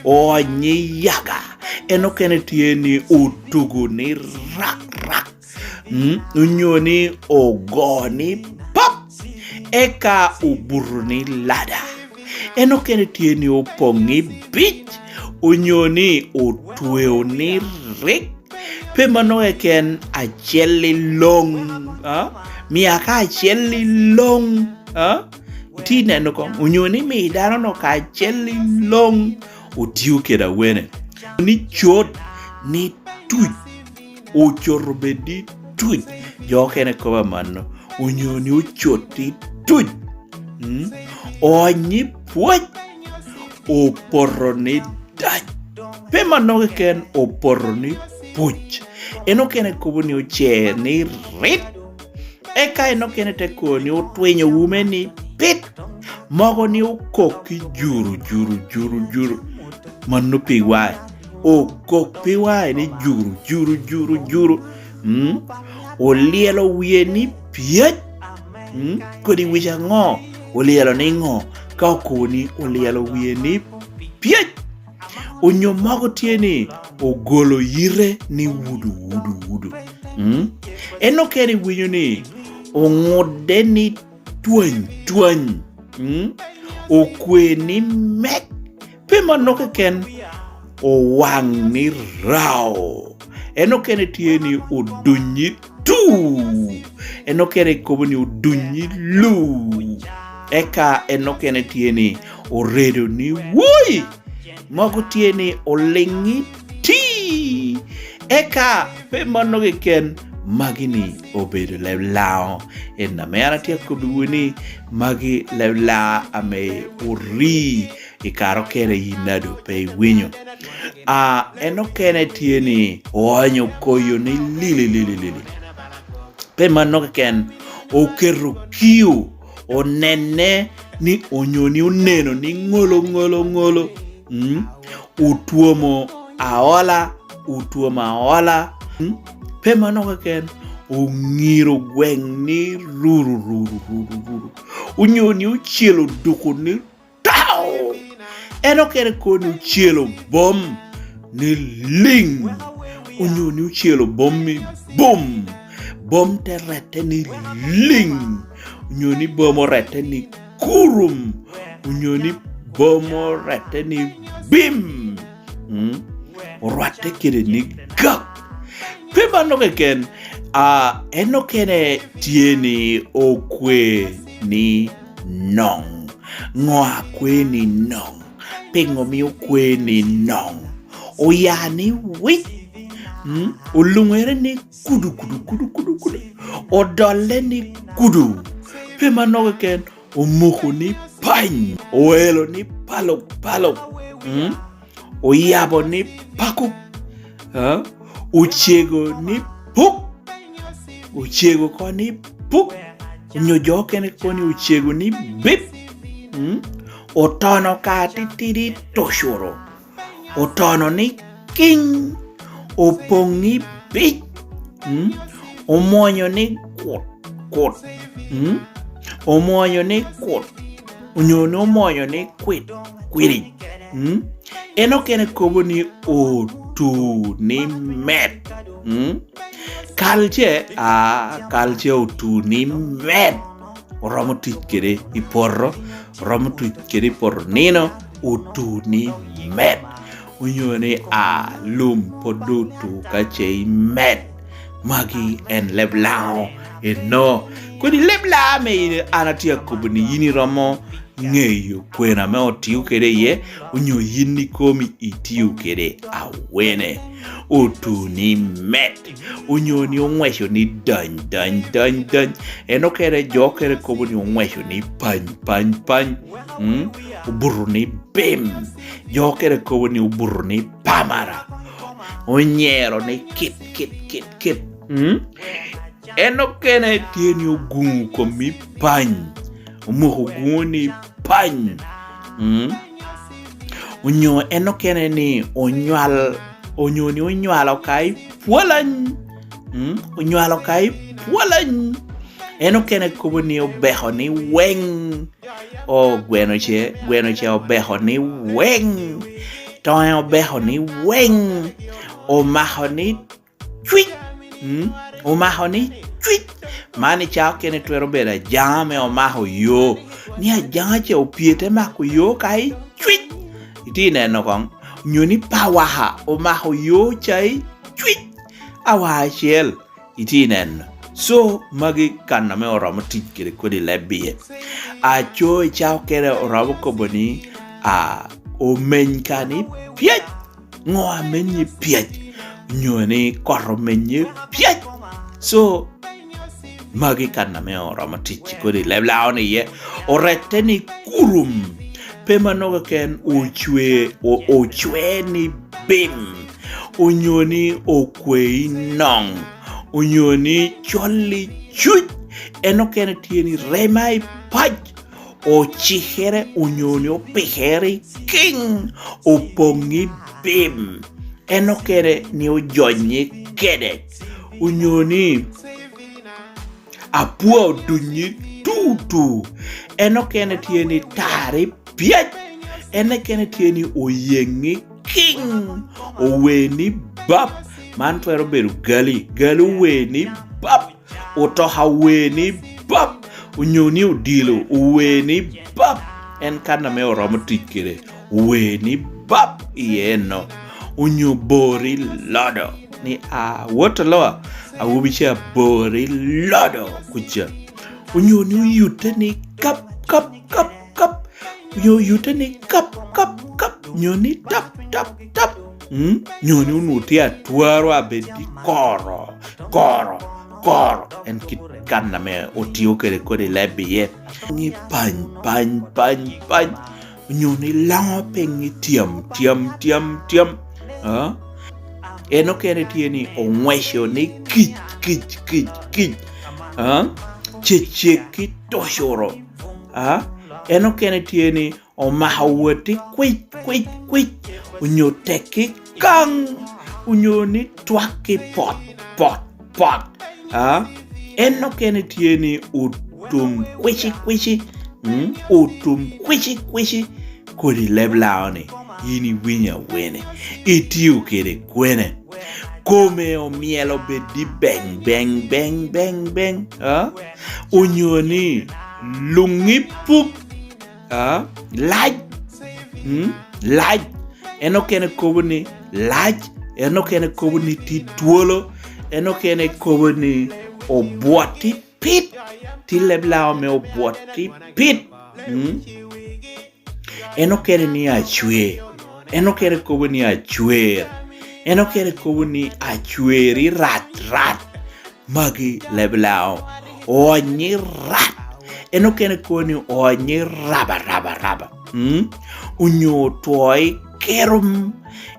Oonyi yaga. En okene tye ni otugo ni rak, rak. Mm, onyo ni ogo ni pap, eka obuto ni lada. En okene tye ni opoŋ i bic, onyo ni otweo ni rik. Pe mano keken, acel i loŋ, a? Mia ka acel i loŋ, a? Itye neno koŋ, onyo ni mi dano no ka acel i loŋ, otio kede awene. Ni cot, ni tuc, ocoto bed i tuc, jo okene kobo amanno, onyo ni ocot i tuc. Mm? Oony i pwoc, opoto ni dac. Pe mano keken, opoto ni puc. En okene kobo ni ocer ni rit. Eka en okene te kobo ni otwinyo ume ni pit. Mogo ni okok ki juru, juru, juru, juru. Mano pi wae. Okok pi wae ni juru, juru, juru, juru. Mm? Olyelo wie ni pyec. Mm? Kodi wic aŋo? Olyelo ni ŋo? Ka okobo ni olyelo wie ni pyec. Onyo mogo tye ni ogolo yite ni wudu, wudu, wudu. Mm? En okene iwinyo ni oŋudde ni twany, twany. Mm? Okwe ni mek. Pe mano keken, owaŋ ni rao. En okene tye ni oduny i tu. En okene kobo ni oduny i lu. Eka en okene tye ni oredo ni woi. Mogo tye ni oliŋ i ti. Eka pe mano keken, magi ni obedo leb Laŋo. En ame an atye akobbiwu ni magi leb Laŋo ame ori i kare okene yin nado pe iwinyo. A, en okene tye ni oonyo koyo ni lili, lili, lili. Pe mano keken, oketo kio, onenne ni onyo ni oneno ni ŋolo, ŋolo, ŋolo. Mm? Otwomo aola, otwomo aola. Mm? Pe mano keken, oŋiro gweŋ ni ruru, ruru, ruru, ruru. Onyo ni ocelo duko ni tao. En okene kono ni ocelo bom ni liŋ, onyo ni ocelo bom ni bum. Bom te rette ni liŋ, onyo ni bom orette ni kurum, onyo ni bom orette ni bim. Mm? Orwatte kede ni gak. Pe mano keken, a, en okene tye ni okwe ni noŋ. Ŋo a kwe ni noŋ? Piŋo mio kwe ni noŋ? Oya ni wic, mm, oluŋere ni kudu, kudu, kudu, kudu, kudu. Odolle ni kudu. Pe mano keken, omuko ni pany, oelo ni palok, palok. Mm? Oyabo ni pako, a? Ocego ni puk, ocego ko ni puk, onyo jo okene ko ni ocego ni bip. Mm? Otono ka titidi tucuro, otono ni kiŋ, opoŋ i bic. Mm? Omwonyo ni kut, kut. Mm? Omwonyo ni kut, onyo ni omwonyo ni kwit, kwiric. Mm? En okene kobo ni otu ni met. Mm? Kal ce, a, kal ce otu ni met. Oromo tic kede i poto, oromo tic kede i poto nino, otu ni met. Onyo ni, a, lum pwod doŋ otu ka ce imed. Magi en leb Laŋo eno. Kodi leb Laŋo ame in, an atye akobo ni yin iromo ŋeyo kwena ame otio kede iye, onyo yin ikomi itio kede awene. Otu ni met, onyo ni oŋweco ni dany, dany, dany, dany. En okene, jo okene kobo ni oŋweco ni pany, pany, pany. Mm? Obuto ni bim. Jo okene kobo ni obuto ni pamara. onyero ni kit, kit, kit, kit. Mm? En okene tye ni oguŋo kom i pany, omoko guŋo ni pany. Mm? Onyo en okene ni onywal, onyo ni onywalo ka i pwolany. Mm? Onywalo ka i pwolany. En okene kobo ni obeko ni weng. O gweno ce, gweno ce obeko ni weng. Tonge obeko ni weng. Omako ni cwic. Mm? Omako ni cwic. Man i cawa kene twero bedo ajaŋa me omako yo. Ni ajaŋa ce opye te mako yo ka i cwic. Itye neno koŋ? Nyo ni pawaka omako yo ca i cwic. Awa acel. Itye neno. So, magi kan ame oromo tic kede kodi leb iye. Aco i cawa kene oromo kobo ni, a, omeny ka ni pyec. Ŋo amenyi pyec? Nyo ni kot omenyi pyec? So, magi kan ame oromo tic kodi leb Lango ni iye. Orette ni kurum. Pe mano keken, ocwe, o-, ocwe ni bim. Onyo ni okwe i noŋ. Onyo ni col i cuc. En okene tye ni rema i pac. Ocikere onyo ni opikere i kiŋ. Opoŋ i bim. En okene ni ojony i kede. Onyo ni apwa odunyi tutu. En okene tye ni tari pyec. En okene tye ni oyeŋ i kiŋ. Owe ni bap. Man twero bedo gali. Gali owe ni bap. Otoka owe ni bap. Onyo ni odilo owe ni bap. En kan ame oromo tic kede. Owe ni bap iye eno. Onyo bori lodo. Ni, a, wot aloa, awobi ca bori lodo kuca. Onyo ni oyute ni kap, kap, kap, kap. Onyo oyute ni kap, kap, kap. Nyo ni tap, tap, tap. Mm? Nyo ni onwoŋo tye atwaro abed i koro, koro, koro. En kit kan ame otio kede kodi leb iye. Ni pany, pany, pany, pany. Onyo ni Lango pe ŋe tyam, tyam, tyam, tyam. A? En okene tye ni oŋweco ni kic, kic, kic, kic. A? Cecek ki tocoro. A? En okene tye ni omako wot i kwic, kwic, kwic. Onyo tek i kaŋ. Onyo ni twak i pot, pot, pot. A? En okene tye ni otum kwici, kwici. Mm? Otum kwici, kwici. Kodi leb Lango ni, yin iwinyo awene, itio kede kwene? Kome omyelo bed i beng, beng, beng, beng, beng, a? Onyo ni luŋ i puk, a? Lac, mm? Lac. En okene kobo ni lac, en okene kobo ni tye twolo, en okene kobo ni obwot i pit, tye leb Lango me obwot i pit. Mm? En okene ni acwe. En okene kobo ni acwer. En okene kobo ni acwer i rat, rat. Magi leb Lango. Oony i rat. En okene kobo ni oony i raba, raba, raba. Mm? Onyo otwo i kerum.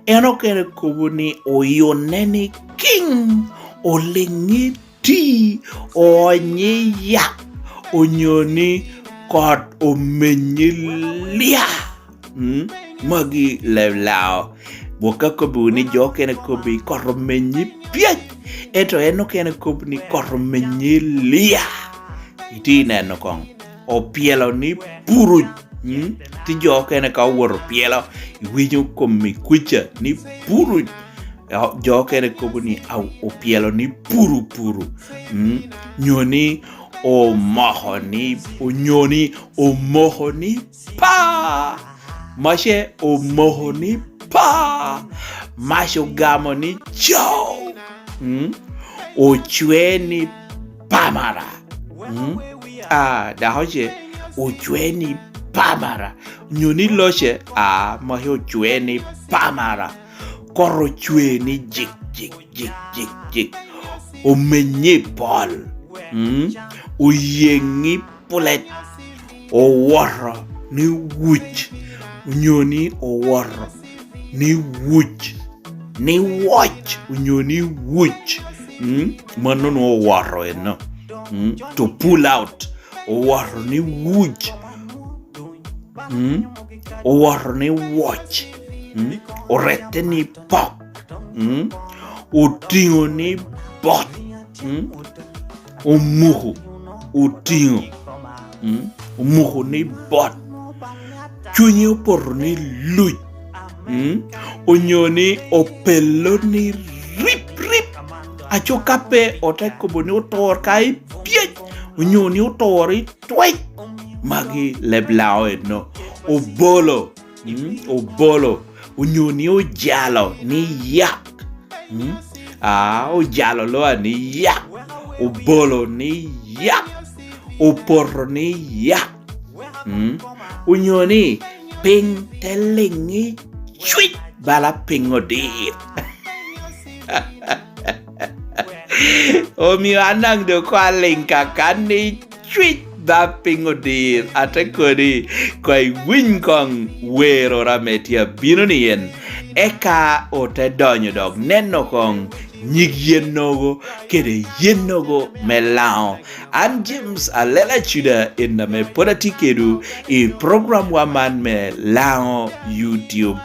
En okene kobo ni oyune ni kiŋ. Oliŋ i ti, oony i yak, onyo ni kot omenyi lia. Mm? Magi leb Lango. Bwok ka kobbiwu ni jo okene kobbi kot omenyi pyec, ento en okene kobbi ni kot omenyi lia. Itye neno koŋ. Opyelo ni puruc. Mm? Tye jo okene ka owoto pyelo, iwinyo kom i kuca ni puruc. Jo okene kobo ni, "Au, opyelo ni puru puru." Mm? Nyo ni omoko ni, onyo ni omoko ni pa. Mace omoko ni pa. Mac ogamo ni cow. Mm? Ocwe ni pamara. Mm? A, dako ce ocwe ni pamara. Nyo ni loce, a, mace ocwe ni pamara. Koro ocwe ni jik, jik, jik, jik, jik. Omenye i pol. Mm? Oyeŋ i pulet. Owoto ni wuc. Onyo ni owoto ni wuc. ni woc onyo ni wuc, mm, mano nwoŋo owoto eno, mm, to pull out, owoto ni wuc, mm, owoto ni woc, mm, orette ni pok, mm, otiŋo ni bot, mm, omuko, otiŋo, mm, omuko ni bot, cunye opoto ni luc, mm, onyo ni opello ni rip, rip, aco ka pe ote kobo ni otur ka i pyec, onyo ni otur i twec, magi leb Laŋo eno. Obolo, mm, obolo, onyo ni ojalo ni yak, mm, a, ojalo loa ni yak, obolo ni yak, opoto ni yak, mm, onyo ni piny te liŋ i cwic bala piny odir. Omio an daŋ doŋ koŋ aliŋ kakan ni cwic ba piny odir, ate kodi, koŋ iwiny koŋ wer ora ame tye abino ni en, eka ote donyo dok neno koŋ nyig yennogo kede yennogo me Laŋo. An James Alela Cuda, en ame pwod atye kedwu i program wa man me Laŋo YouTube,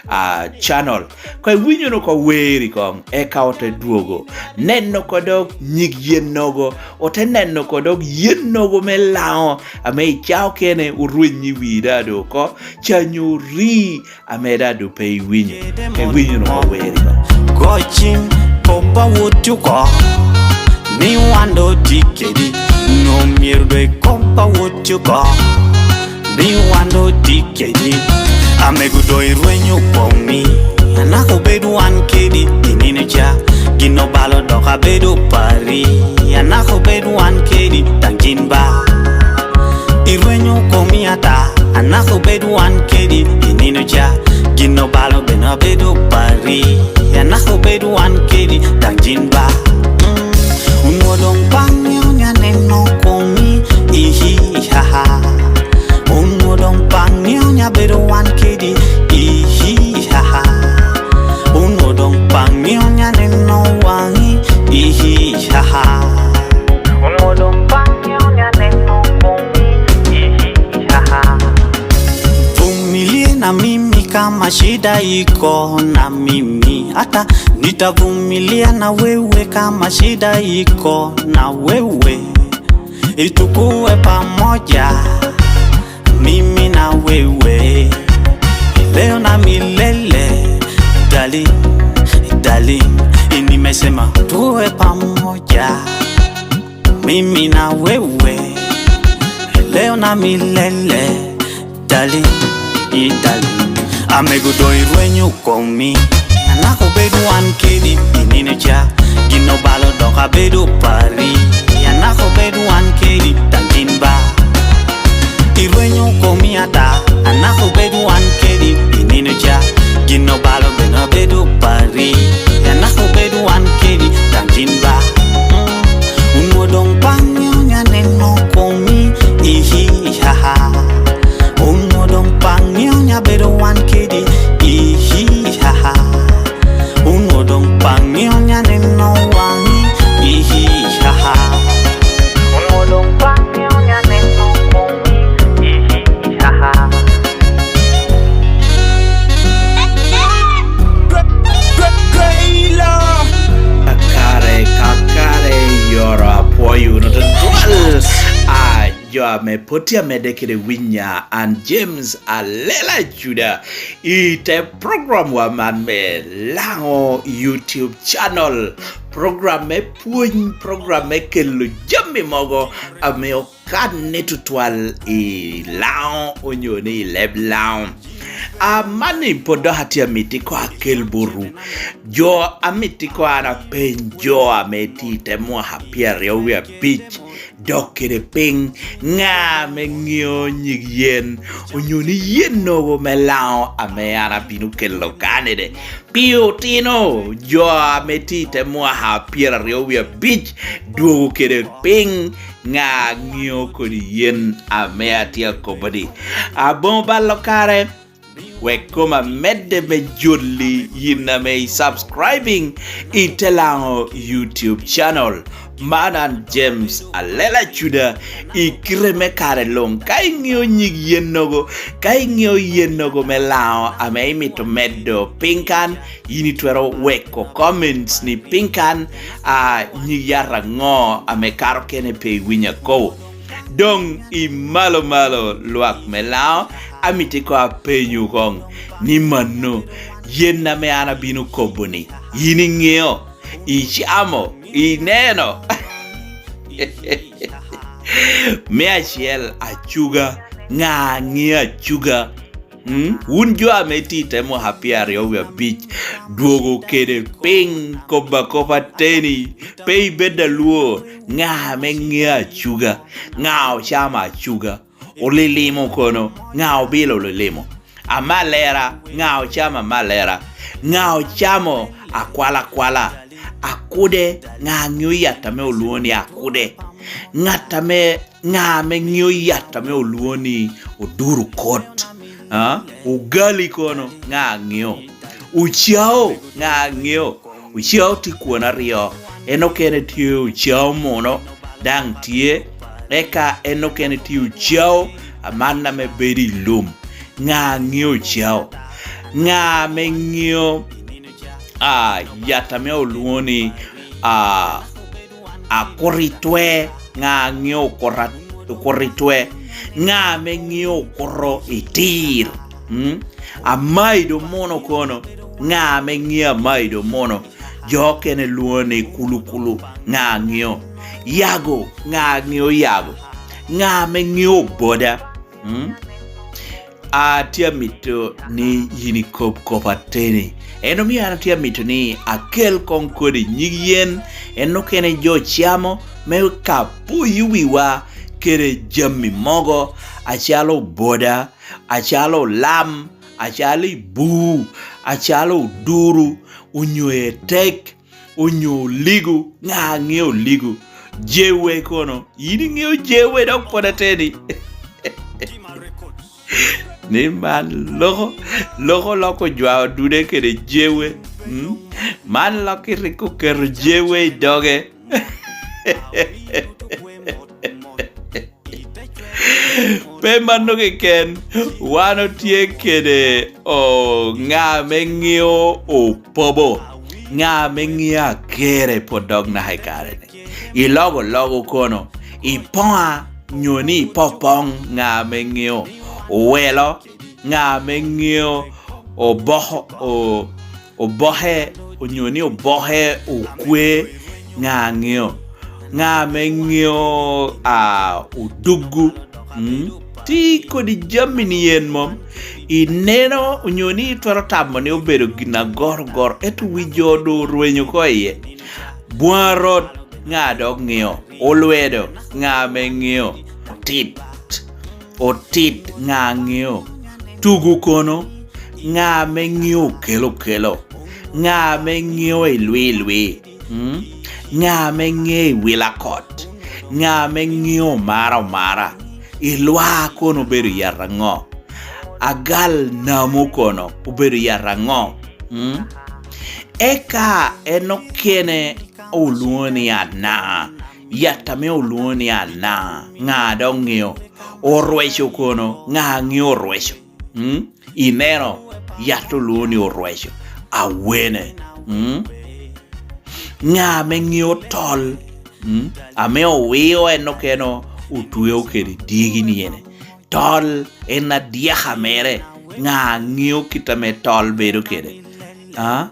ah, channel. Koŋ iwinyo wunu koŋ weri koŋ, eka ote dwogo neno koŋ dok nyig yennogo, ote neno koŋ dok yennogo me Laŋo ame i cawa okene orwenyo i wi dado oko, ca nyo ori ame dado pe iwinyo. Iwinyo wunu koŋ weri koŋ. Go cim, kop awot oko, ni wan doŋ tye kedi, nwoŋo myero doŋ ikop awot oko. Ni wan doŋ tye kedi, amego doŋ irwenyo komi, anaka obed wan kedi i nino ca, gin obalo dok abedo pari, anaka obed wan kedi daŋ gin ba. Irwenyo komi ata, anaka obed wan kedi i nino ca, gin obalo bene abedo pari, anaka obed wan kedi daŋ gin ba. Mm, onwoŋo doŋ paŋ ni onya neno komi, ihi, ha, ha. Onwoŋo doŋ paŋ ni onya bedo wan kedi, ihi, ha, ha. Onwoŋo doŋ paŋ ni onya neno waŋi, ihi, ha, ha. Onwoŋo doŋ paŋ ni onya neno komi, ihi, ha, ha. Vumilia na mimi kama shida iko na mimi, hata nitavumilia na wewe kama shida iko na wewe. Itukue pamoja, mimi na wewe, leo na milele. Darling, darling, nimesema tuwe pamoja, mimi na wewe, leo na milele. Darling, i darling, amego doŋ irwenyo komi, anaka obed wan kedi i nino ca, gin obalo dok abedo pari, anaka obed wan kedi daŋ gin ba. Irwenyo komi ata, anaka obed wan kedi i nino ca, gin obalo bene abedo pari, anaka obed wan kedi daŋ gin ba. Mm, onwoŋo doŋ paŋ ni onya neno komi, ihi, ha, ha. Onwoŋo doŋ paŋ ni onya bedo wan kedi, ihi, ha, ha. Onwoŋo doŋ paŋ ni onya neno waŋi, ihi, ha, ha. Onwoŋo doŋ paŋ ni onya neno komi, ihi, ha, ha. Kakare, kakare, yoro apwoyo wunu tutwal. Ah, jo ame pwod tye amedde kede winya, an James Alela Juda, i te program wa man me Laŋo YouTube channel, program me pwony, program me kelo jami mogo ame okanne tutwal i Laŋo onyo ni i leb Laŋo. Amanni pwod dok atye amito koŋ akel botwu jo, amito koŋ an apeny jo ame tye i te mwaka pyeraryo wie abic, dok kede piny, ŋa ame ŋeo nyig yen, onyo ni yen nogo me Laŋo ame an abino kelo kanede? Pi otino, jo ame tye i te mwaka pyeraryo wie abic dwogo kede piny, ŋa ŋeo kodi yen ame atye akobo-ni? Aboŋo balo kare, wek koma medde me jolli yin ame i subscribing i te Laŋo YouTube channel. Man an James Alela Cuda, i kite me kare luŋ. Ka iŋeo nyig yennogo, ka iŋeo yennogo me Laŋo ame imito medo piny kan, yin itwero weko comments ni piny kan, a, nyig yat aŋo ame kato kene pe iwinyo akobo. Doŋ i malo malo lwak me Laŋo, amito iko apenyo koŋ ni mano yen ame an abino kobo-ni, yin iŋeo, icamo, ineno? Me acel, acuga. Ŋa ŋeo acuga? Mm? Wun jo ame tye i te mwaka pyeraryo wie abic, dwogo kede piny kobba kop ateni, pe ibed alwo, ŋa ame ŋeo acuga? Ŋa ocamo acuga? Olilimo kono, ŋa obilo olilimo? Amalera, ŋa ocamo amalera? Ŋa ocamo akwalakwala? Akude, ŋa ŋeo yat ame olwoŋo ni akude? Ŋat ame, ŋa ame ŋeo yat ame olwoŋo ni oduro kot? A? Ogali kono, ŋa ŋeo? Ocao, ŋa ŋeo? Ocao tye kwon aryo, en okene tye ocao muno, daŋ tye, eka en okene tye ocao aman ame bedo i lum. Ŋa ŋeo ocao? Ŋa ame ŋeo, a, yat ame olwoŋo ni, a, akuritwe? Ŋa ŋeo okuta-, okuritwe? Ŋa ame ŋeo okuto i tir? Mm? Amaido muno kono, ŋa ame ŋeo amaido muno? Jo okene lwoŋo ni kulukulu, ŋa ŋeo? Yago, ŋa ŋeo yago? Ŋa ame ŋeo boda? Mm? Atye amito ni yin ikob kop ateni. En omio an atye amito ni akel koŋ kodi nyig yen, en okene jo camo, me ka poyo wiwa kede jami mogo, acalo boda, acalo lam, acalo ibur, acalo oduru, onyo etek, onyo oligo, ŋa ŋeo oligo? Jewe kono, yin iŋeo jewe dok pwod ateni. Ni man loko, loko lok ojwao dude kede jewe. Mm? Man lok rik oketo jewe i doge. Pe mano keken, wan otye kede, o, ŋa ame ŋeo opobo, ŋa ame ŋeo akere pwod dok naka i kare-ni. Ilogo logo kono, ipoŋa nyo ni ipopoŋ, ŋa ame ŋeo owelo, ŋa ame ŋeo oboko, o, oboke, onyo ni oboke okwe, ŋa ŋeo? Ŋa ame ŋeo, a, oduggu? Mm? Ti kodi jami ni en mom ineno, onyo ni itwero tamo ni obedo gin agorogoro, ento wi jo doŋ orwenyo oko iye. Bwaŋa rot, ŋa dok ŋeo? Olwedo, ŋa ame ŋeo? Otit, otit, ŋa ŋeo? Tugu kono, ŋa ame ŋeo okelo okelo? Ŋa ame ŋeo ilwi ilwi? Mm? Ŋa ame ŋeo iwila kot? Ŋa ame ŋeo omara omara? Ilwa kono obedo yat aŋo? Agal namo kono obedo yat aŋo? Mm? Eka en okene olwoŋo ni ana. Yat ame olwoŋo ni ana, ŋa dok ŋeo? Orweco kono, ŋa ŋeo orweco? Mm? Ineno, yat olwoŋo ni orweco. Awene. Mm? Ŋa ame ŋeo tol? Mm? Ame owio en okene otweo kede dyegi ni ene. Tol en adyaka mere. Ŋa ŋeo kit ame tol bedo kede? A?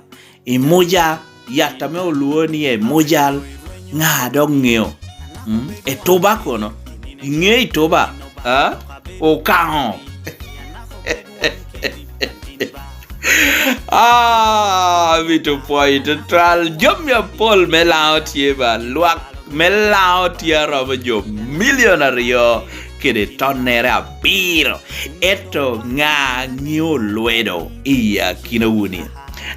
I muja, yat ame olwoŋo ni emujal, ŋa dok ŋeo? Mm? Etuba kono? Iŋeo etuba? A? Okaŋo. Ah, amito pwoyo tutwal. Jami apol me Laŋo tye ba, lwak me Laŋo tye aromo jo milion aryo kede tonnere abiro. Ento ŋa ŋeo olwedo i akinawu-ni?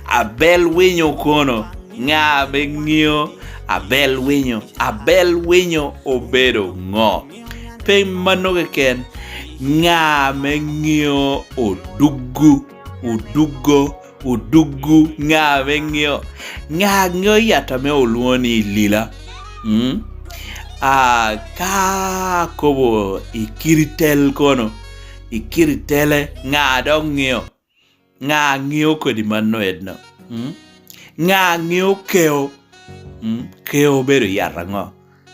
Abel winyo kono, ŋa ame ŋeo Abel winyo? Abel winyo obedo ŋo? Pe mano keken, ŋa ame ŋeo oduggu? Oduggo, Oduggu, ŋa ame ŋeo? Ŋa ŋeo yat ame olwoŋo ni Ilila? Mm? A, ka akobo i Kiritel kono, i Kiritele, ŋa dok ŋeo? Ŋa ŋeo kodi mano edno? Mm? Ŋa ŋeo Keo? Mm? Keo obedo yat aŋo?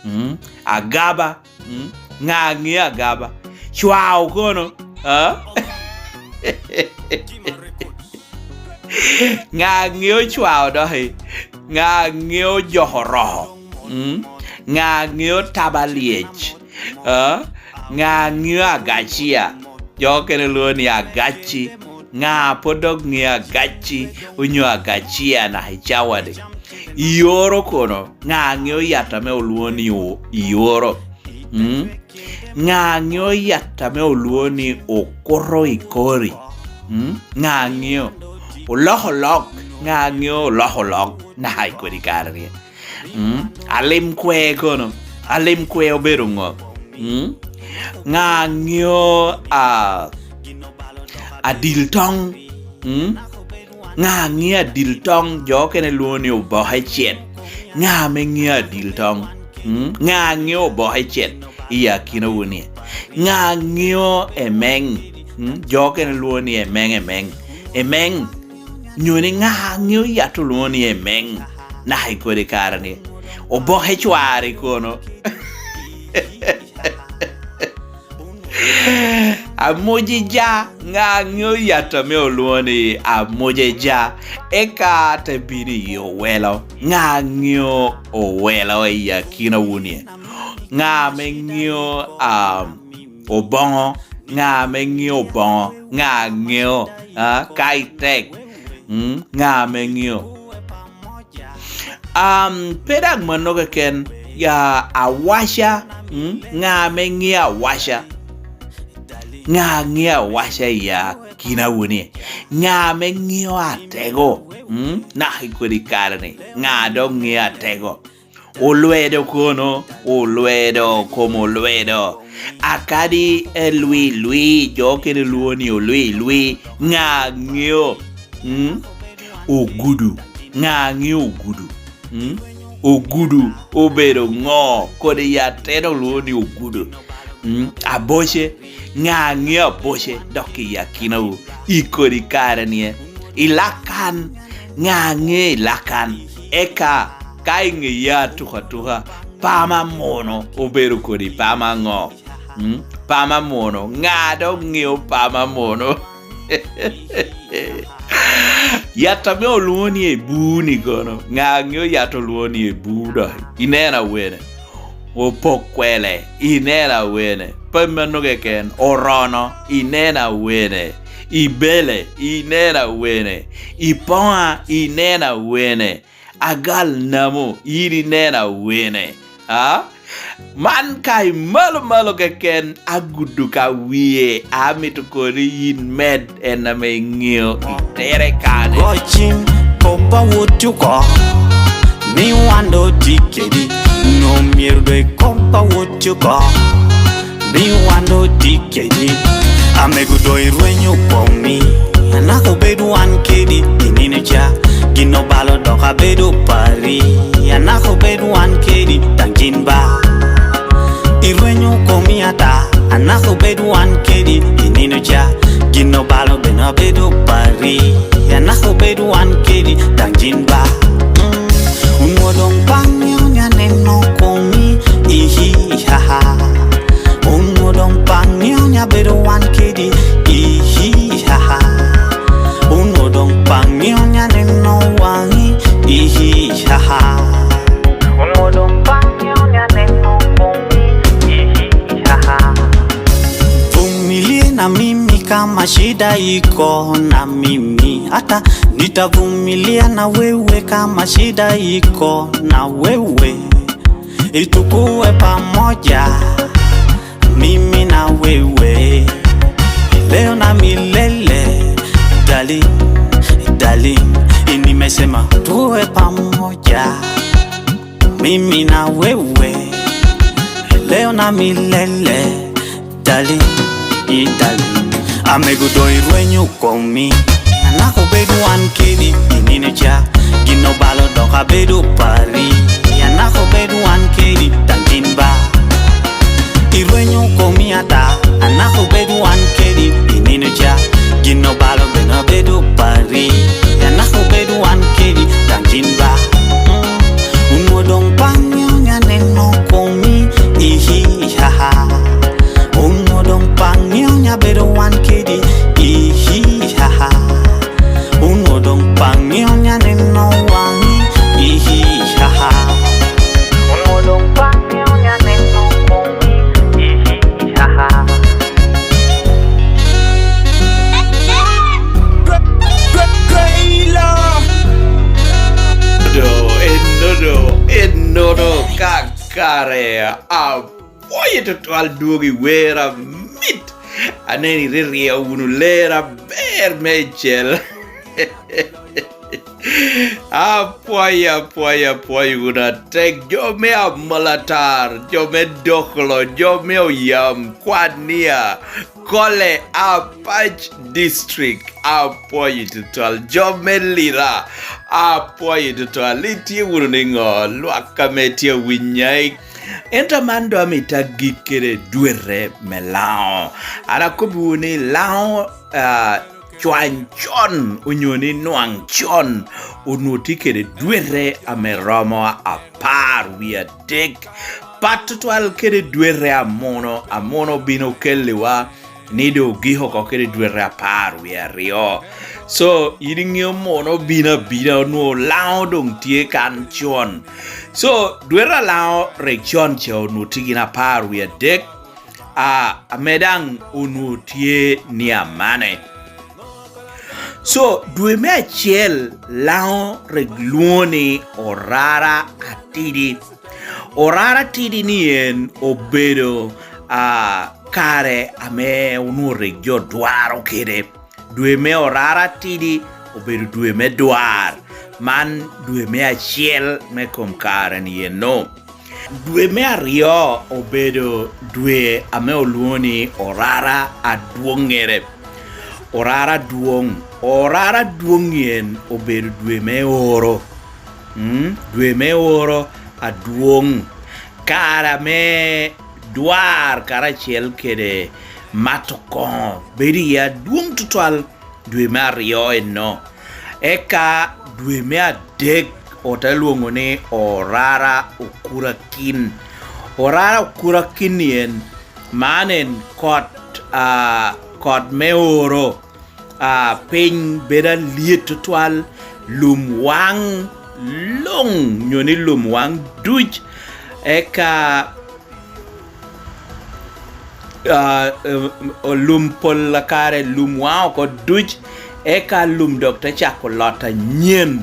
Mm? Agaba? Mm? Ŋa ŋeo Agaba? Cwao kono? A? Ŋa ŋeo Cwao doki? Ŋa ŋeo Joko Roko? Mm? Ŋa ŋeo Taba Lyec? A? Ŋa ŋeo Agacia? Jo okene lwoŋo ni Agaci. Ŋa pwod dok ŋeo Agaci onyo Agacia naka i cawani? Ioro kono, ŋa ŋeo yat ame olwoŋo ni o-, Ioro? Mm? Ŋa ŋeo yat ame olwoŋo ni Okuto i Kori? Mm? Ŋa ŋeo? Olok Olok, ŋa ŋeo Olok Olok naka i kodi kare-ni? Mm? Alim kwe kono, Alim kwe obedo ŋo? Mm? Ŋa ŋeo, a, Adil Toŋ? Mm? Ŋa ŋeo Adil Toŋ? Jo okene lwoŋo ni Oboke Cet. Ŋa ame ŋeo Adil Toŋ? Mm? Ŋa ŋeo Oboke Cet i akinawu ni? Ŋa ŋeo Emeŋ? Mm? Jo okene lwoŋo ni Emeŋ, Emeŋ, Emeŋ. Nyo ni ŋa ŋeo yat olwoŋo ni Emeŋ naka i kodi kare-ni? Oboke Cwari kono? Amujeja, ŋa ŋeo yat ame olwoŋo ni Amujeja? Eka te bino i Owelo, ŋa ŋeo Owelo i akinawu ni? Ŋa ame ŋeo, um, Oboŋo? Ŋa ame ŋeo Oboŋo? Ŋa ŋeo, a, ka itek? Mm, ŋa ame ŋeo? Um, pe daŋ mano keken, ya Awaca, mm, ŋa ame ŋeo Awaca? Ŋa ŋeo Awaca i akinawu ni? Ŋa ame ŋeo Atego? Mm, naka i kodi kare-ni, ŋa dok ŋeo Atego? Olwedo kono, Olwedo, kom Olwedo. Akadi, eh, Lwi Lwi, jo okene lwoŋo ni Olwi Lwi, ŋa ŋeo? Mm? Ogudu, ŋa ŋeo Ogudu? Mm? Ogudu obedo ŋo? Kodi yat en olwoŋo ni Ogudu. Mm? Aboce, ŋa ŋeo Aboce dok i akinawu i kodi kare-ni? I Lakan, ŋa ŋeo i Lakan? Eka ka i ŋeya atukatuka, Pama Muno obedo kodi Pama ŋo? Mm? Pama Muno, ŋa dok ŋeo Pama Muno? Yat ame olwoŋo ni Ebu-ni kono, ŋa ŋeo yat olwoŋo ni Ebu doki? Ineno awene? Opok Kwele, ineno awene? Pe mano keken, Orono, ineno awene? Ibele, ineno awene? Ipoŋa, ineno awene? Agal Namo, yin ineno awene? A? Man ka imalo malo keken, agudo ka wie, amito koni yin med en ame iŋeo itere kane. Go cim, kop awot oko, ni wan doŋ otye kedi, nwoŋo myero doŋ ikop awot oko, ni wan doŋ otye kedi. Amego doŋ irwenyo komi, anaka obed wan kedi i nino ca, gin obalo dok abedo pari, anaka obed wan kedi daŋ gin ba. Irwenyo komi ata, anaka obed wan kedi i nino ca, gin obalo bene abedo pari, anaka obed wan kedi daŋ gin ba. Mm, onwoŋo doŋ paŋ nino ni aneno komi, ihi, ha, ha. Onwoŋo doŋ paŋ nino ni abedo wan kedi, ihi, ha, ha. Onwoŋo doŋ paŋ nino ni aneno waŋi, ihi, ha, ha. Onwoŋo doŋ paŋ nino ni aneno komi, ihi, ha, ha. Vumilia na mimi kama shida iko na mimi, hata nitavumilia na wewe kama shida iko na wewe. Itukue pamoja, mimi na wewe, leo na milele. Darling, darling, nimesema tuwe pamoja, mimi na wewe, leo na milele. Darling, darling, amego doŋ irwenyo komi. Anaka obedo wan kedi i nino ca, gin obalo dok abedo pari. Anaka obedo wan kedi daŋ gin ba. Irwenyo komi ata, anaka obedo wan kedi i nino ca, gin obalo bene abedo pari. Anaka obedo wan kedi daŋ gin ba. Onwo doŋ paŋ nyo nya neno komi, ihi, ha, ha. Onwo doŋ paŋ nyo nya bedo wan kedi, ihi, ha, ha. Onwo doŋ paŋ nyo nya neno waŋi, ihi, ha, ha. Onwo doŋ paŋ nyo nya neno komi, ihi, ha, ha. Enodo, enodo, enodo, kakare, apwoyo tutwal dwogi wer amit. Aneno iririyo wunu ler aber meicel. Apwoyo, apwoyo, apwoyo wunu atek. Jo me Amolatar, jo me Dokolo, jo me Oyam, Kwania, Kole, Apac District, apwoyo tutwal. Jo me Lira, apwoyo tutwal. Itye wunu niŋo? Lwak ame tye awinya i, ento man doŋ amito agik kede dwete me Laŋo. An akobbiwu ni Laŋo, ah, cwany con onyo ni nwaŋ con onwoŋo tye kede dwete ame romo apar wie adek. Pat tutwal kede dwete amuno. Amuno obino okelliwa ni doŋ ogik oko kede dwete apar wie aryo. So, yin iŋeo muno obino abina, onwoŋo Laŋo doŋ tye kan con. So, dwete a Laŋo rik con ca onwoŋo tye gin apar wie adek, a, ame daŋ onwoŋo tye ni amane. So, dwe me acel Laŋo rik lwoŋo ni Orara Atidi. Orara Atidi ni en obedo, a, kare ame onwoŋo rik jo dwaro kede. Dwe me Orara Atidi obedo dwe me dwar. Man dwe me acel me kom kare ni eno. Dwe me aryo obedo dwe ame olwoŋo ni Orara Adwoŋŋere. Orara Adwoŋ. Orara Adwoŋ en obedo dwe me oro. Mm, dwe me oro adwoŋ. Kare ame dwar karacel kede mato koŋo bedo iye adwoŋ tutwal, dwe me aryo eno. Eka dwe me adek ote lwoŋo ni Orara Okurakin. Orara Okurakin en, man en kot, a, kot me oro, a, piny bedo alyet tutwal, lum waŋ luŋ, nyo ni lum waŋ duc, eka, a, e, lum pol akare, lum waŋ oko duc, eka lum dok te cako lot anyen,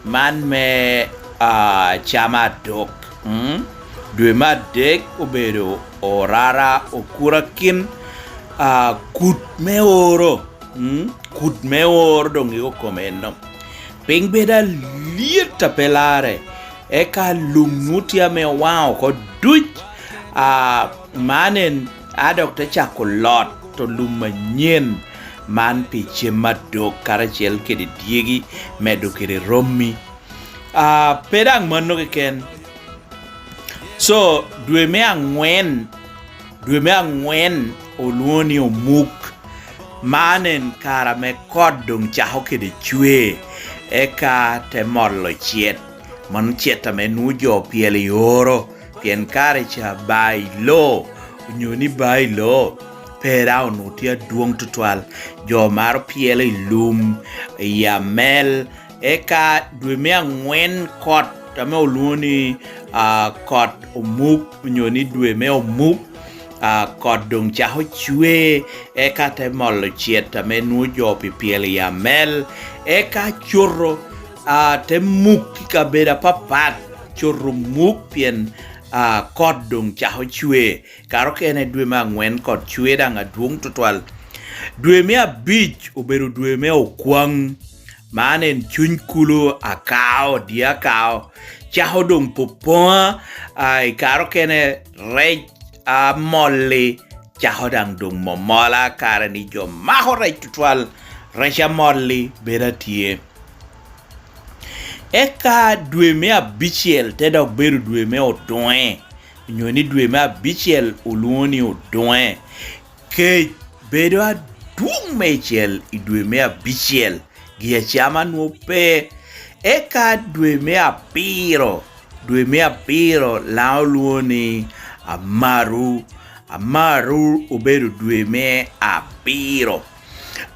man me, a, cam adok. Mm? Dwe me adek obedo Orara Okurakin, a, kut me oro. Mm, kut me oro doŋ iko kome eno. Piny bedo alyet a pe larre, eka lum nwoŋo tye ame owaŋo oko duc, a, man en, a dok te cako lot, to lum anyen, man pi cem adok karacel kede dyegi, medo kede rommi. A, pe daŋ mano keken. So, dwe me aŋwen, dwe me aŋwen olwoŋo ni omuk. Man en kare ame kot doŋ cako kede cwe, eka te molo cet. Mano cet ame nwoŋo jo opyelo i oro, pien kare ca ba i lo, onyo ni ba i lo, pe daŋ onwoŋo tye adwoŋ tutwal. Jo maro pyelo i lum, i amel, eka dwe me aŋwen kot ame olwoŋo ni, a, kot omuk, onyo ni dwe me omuk, a, kot doŋ cako cwe, eka te molo cet ame nwoŋo jo pi pyelo i amel, eka coto, a, te muk i kabedo apapat, coto muk pien, a, kot doŋ cako cwe. Kare okene dwe me aŋwen kot cwe daŋ adwoŋ tutwal. Dwe me abic obedo dwe me okwaŋ. Man en cuny kulu akao, dye akao, cako doŋ popoŋa, a, i kare okene rec a molli cako daŋ doŋ momola, kare ni jo mako rec tutwal, rec amolli bedo atye. Eka dwe me abicel te dok bedo dwe me oduŋe, onyo ni dwe me abicel olwoŋo ni oduŋe. Kec bedo adwoŋ meicel i dwe me abicel, gi acama nwoŋo pe. Eka dwe me abiro, dwe me abiro Laŋo lwoŋo ni amaru, amaru obedo dwe me abiro.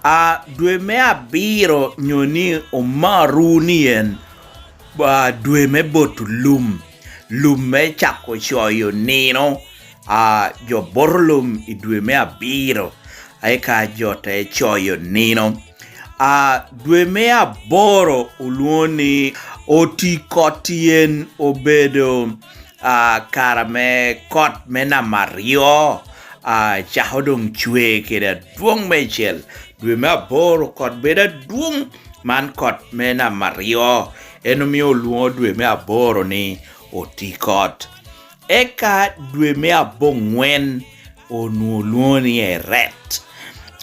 A, dwe me abiro nyo ni omaru ni en, a, dwe me boto lum, lum me cako coyo nino, a, jo boto lum i dwe me abiro, eka jo te coyo nino. A, dwe me aboro olwoŋo ni oti kot yen obedo, a, kare me kot me namba aryo, a, cako doŋ cwe kede adwoŋ meicel. Dwe me aboro kot bedo adwoŋ, man kot me namba aryo. En omio olwoŋo dwe me aboro ni oti kot. Eka dwe me aboŋwen onwoŋo lwoŋo ni eret.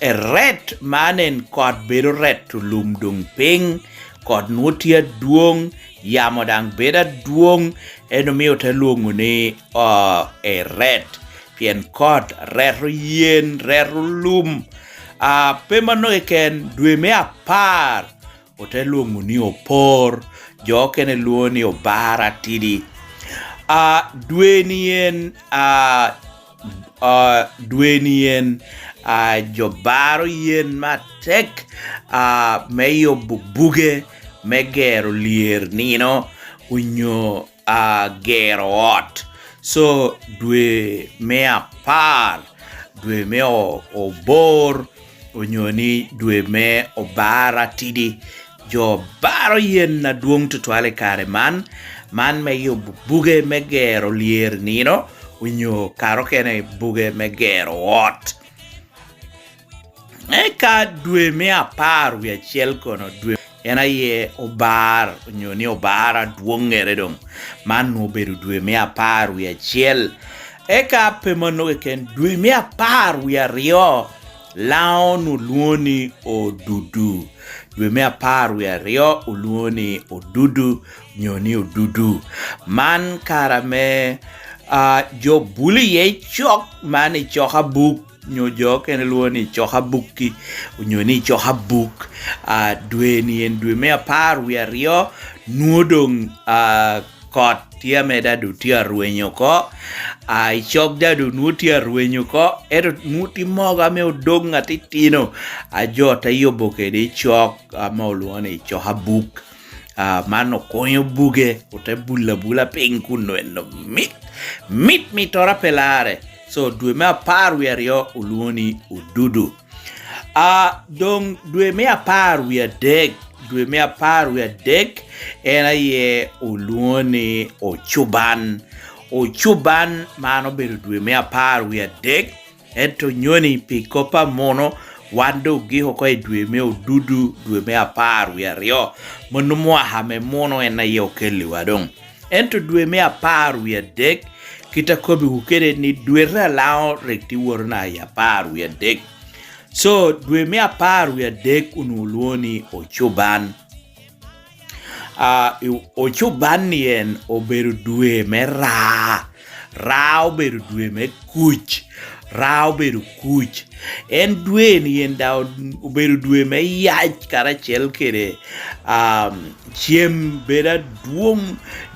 Eret man en kot bedo reto lum doŋ piny, kot nwoŋo tye adwoŋ, yamo daŋ bedo adwoŋ, en omio te lwoŋo ni, o, eret, pien kot reto yen, reto lum. A, pe mano keken, dwe me apar ote lwoŋo ni opor, jo okene lwoŋo ni obar atidi. A, dwe-ni en, a, a, dwe-ni en, a, jo baro yen me atek, a, me yubo buge, me gero lyero nino, onyo, a, gero ot. So, dwe me apar, dwe me o-, obor, onyo ni dwe me obar atidi, jo baro yen adwoŋ tutwal i kare man, man me yubo buge me gero lyero nino, onyo kare okene buge me gero ot. Eka dwe me apar wie acel kono, dwe en aye obar, onyo ni obar adwoŋŋere doŋ. Man nwoŋo obedo dwe me apar wie acel. Eka pe mano keken, dwe me apar wie aryo, Laŋo nwoŋo lwoŋo ni odudu. Dwe me apar wie aryo olwoŋo ni odudu, onyo ni odudu. Man kare ame, a, jo bulo iye cok man i cok abuk, nyo jo okene lwoŋo ni cok abukki, onyo ni cok abuk. A, dwe-ni en dwe me apar wie aryo, nwoŋo doŋ, a, kot tye ame daŋ doŋ tye arweny oko. A, i cok daŋ doŋ nwoŋo tye arweny oko, ento nwoŋo tye mogo ame odoŋ atitino, a jo te yubo kede i cok ame olwoŋo ni cok abuk. A, man okonyo buge, ote bulo abula piny kun eno mit, mit mittora pe larre. So, dwe me apar wie aryo olwoŋo ni odudu. A, doŋ dwe me apar wie adek, dwe me apar wie adek en aye olwoŋo ni ocuban. Ocuban man obedo dwe me apar wie adek, ento nyoni pi kop a muno, wan doŋ ogik oko i dwe me odudu, dwe me apar wie aryo. Mano mwaka ame muno en aye okelliwa doŋ. Ento dwe me apar wie adek, kit akobbiwu kede ni dwe te Alaŋo rik tye woto naka i apar wie adek. So, dwe me apar wie adek onwoŋo lwoŋo ni ocuban. A, i-, ocuban-ni en obedo dwe me raa. Raa obedo dwe me kuc. Raa obedo kuc. En dwe-ni en daŋ obedo dwe me yac karacel kede, um, cem bedo adwoŋ,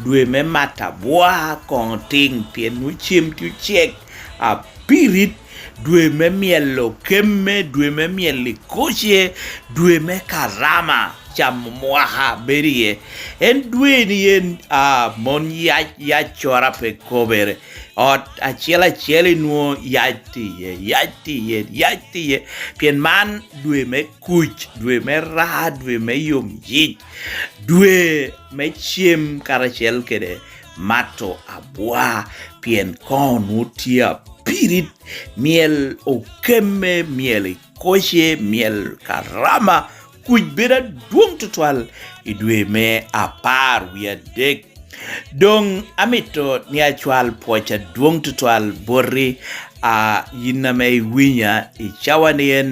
dwe me mato abwa koŋ otiŋ, pien nwoŋo cem tye ocek apirit, dwe me myelo kemme, dwe me myelo ikoce, dwe me karama, camo mwaka bedo iye. En dwe-ni en, a, mon yac, yaccoro a pe kobere. Ot acel acel inwoŋo yac tye iye, yac tye iye, yac tye iye. Pien man dwe me kuc, dwe me raa, dwe me yom yic, dwe me cem karacel kede mato abwa, pien koŋ onwoŋo tye apirit, myel okemme, myel ikoce, myel karama, kuc bedo adwoŋ tutwal i dwe me apar wie adek. Doŋ amito ni acwal pwoc adwoŋ tutwal boti, a, yin ame iwinya i cawa-ni en.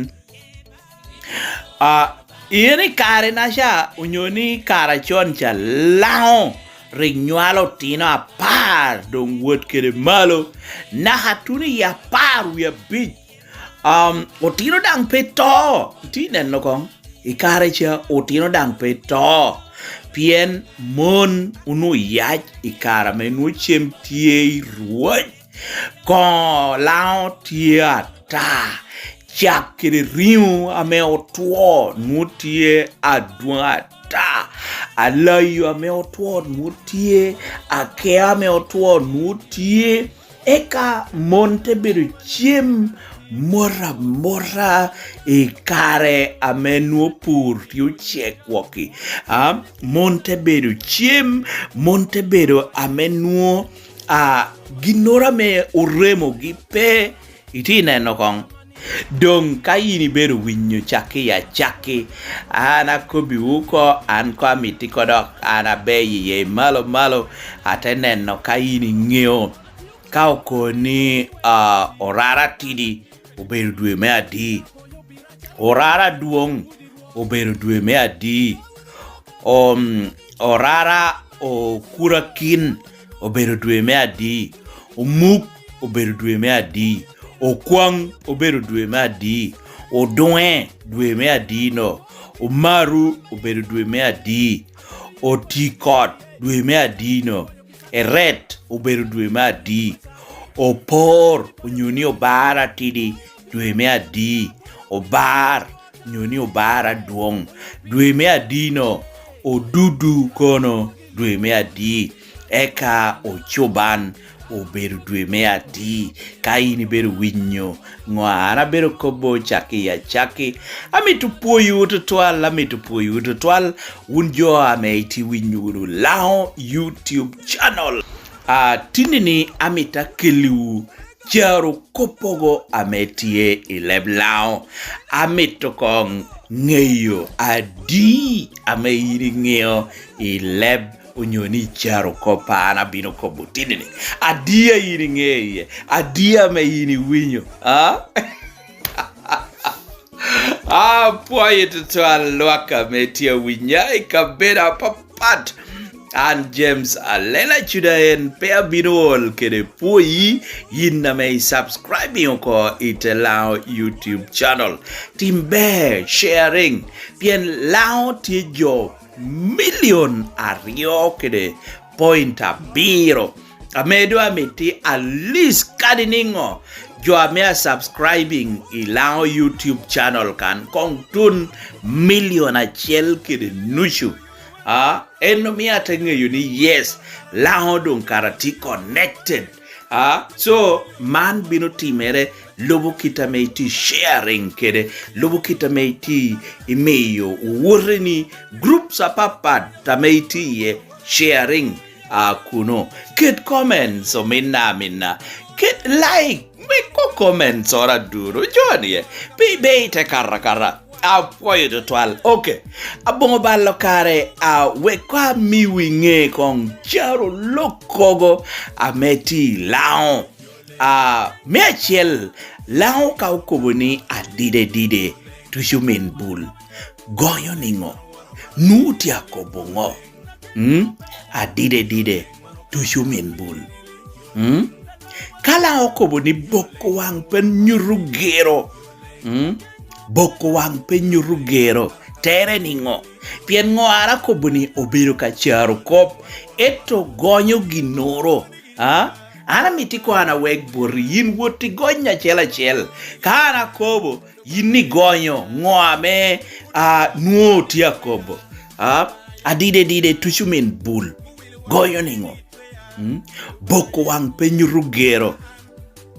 A, Pien i kare-naca onyo ni i kare acon ca, Laŋo rik nywalo otino apar doŋ wot kede malo, naka tuno i apar wie abic. Um, otino daŋ pe to. Itye neno koŋ? I kare ca otino daŋ pe to, pien mon onwoŋo yac i kare ame nwoŋo cem tye i rweny. Koŋo Laŋo tye ata. Cak kede riŋo ame otwo nwoŋo tye adwoŋ ata. Alayo ame otwo nwoŋo tye, akea ame otwo nwoŋo tye. Eka mon te bedo cem mot amota i kare ame nwoŋo pur tye ocek wok-ki. A, mon te bedo cem, mon te bedo ame nwoŋo, a, ginnoro ame oremogi pe. Itye neno koŋ? Doŋ ka in ibedo winyo cakki i acakki, an akobbiwu oko, an koŋ amitti oko dok, an abeyo iye malo malo, ate neno ka in iŋeo. Ka oko ni, a, orara atidi obedo dwe me adi? Orara adwoŋ obedo dwe me adi? Om, orara okurakin obedo dwe me adi? Omuk obedo dwe me adi? Okwaŋ obedo dwe me adi? Oduŋe dwe me adi no? Omaru obedo dwe me adi? Otikot dwe me adi no? Eret obedo dwe me adi? Opor onyo ni obar atidi dwe me adi? Obar onyo ni obar adwoŋ dwe me adi no? Odudu kono dwe me adi? Eka ocuban obedo dwe me adi? Ka in ibedo winyo ŋo an abedo kobo cakki i acakki, amito pwoyowu tutwal, amito pwoyowu tutwal, wun jo ame itye winyo wunu Laŋo YouTube channel. A, tinni-ni amito akelliwu caro kop mogo ame tye i leb Laŋo. Amito koŋ ŋeyo adi ame in iŋeo i leb onyo ni i caro kop a an abino kobo tinni-ni. Adi a in iŋeo iye? Adi ame in iwinyo? A? Apwoyo tutwal lwak ame tye awinya i kabedo apapat. An James Alela Cuda en pe abino ol kede pwoyi, yin ame i subscribing oko i te Laŋo YouTube channel. Tim ber, sharing, pien Laŋo tye jo milion aryo kede point abiro. Ame doŋ amiti at least kadi niŋo jo ame a subscribing i Laŋo YouTube channel kan koŋ tun milion acel kede nucu. A, en omio ate ŋeyo ni yes, Laŋo doŋ kara tye connected. A, so man bino timere lubo kit ame itye sharing kede, lubo kit ame itye imiyo owote ni groups apapat ame itye iye sharing, a, kuno. Ket comments ominna aminna. Ket like, wek ko comments oro aduro. Joni e, pe, pe ite kato akata. Apwoyo tutwal. Ok. Aboŋo balo kare, a, wek ko amiwu iŋe koŋ caro lok kogo ame tye i Laŋo. A, me acel, Laŋo ka okobo ni adide dide tuco min bul, gonyo niŋo? Nwoŋo tye akobo ŋo? Mm? Adide dide tuco min bul. Mm? Ka Laŋo okobo ni boko waŋ pe nyuto gero, mm? Boko waŋ pe nyuto gero, tere niŋo? Pien ŋo ara kobo ni obedo ka caro kop, ento gonyo ginnoro. A? An amito ikobo an awek boti, yin wot igony acel acel. Ka an akobo, yin igonyo ŋo ame, a, nwoŋo tye akobo? A? Adide dide tuco min bul. Gonyo niŋo? Mm? Boko waŋ pe nyuto gero.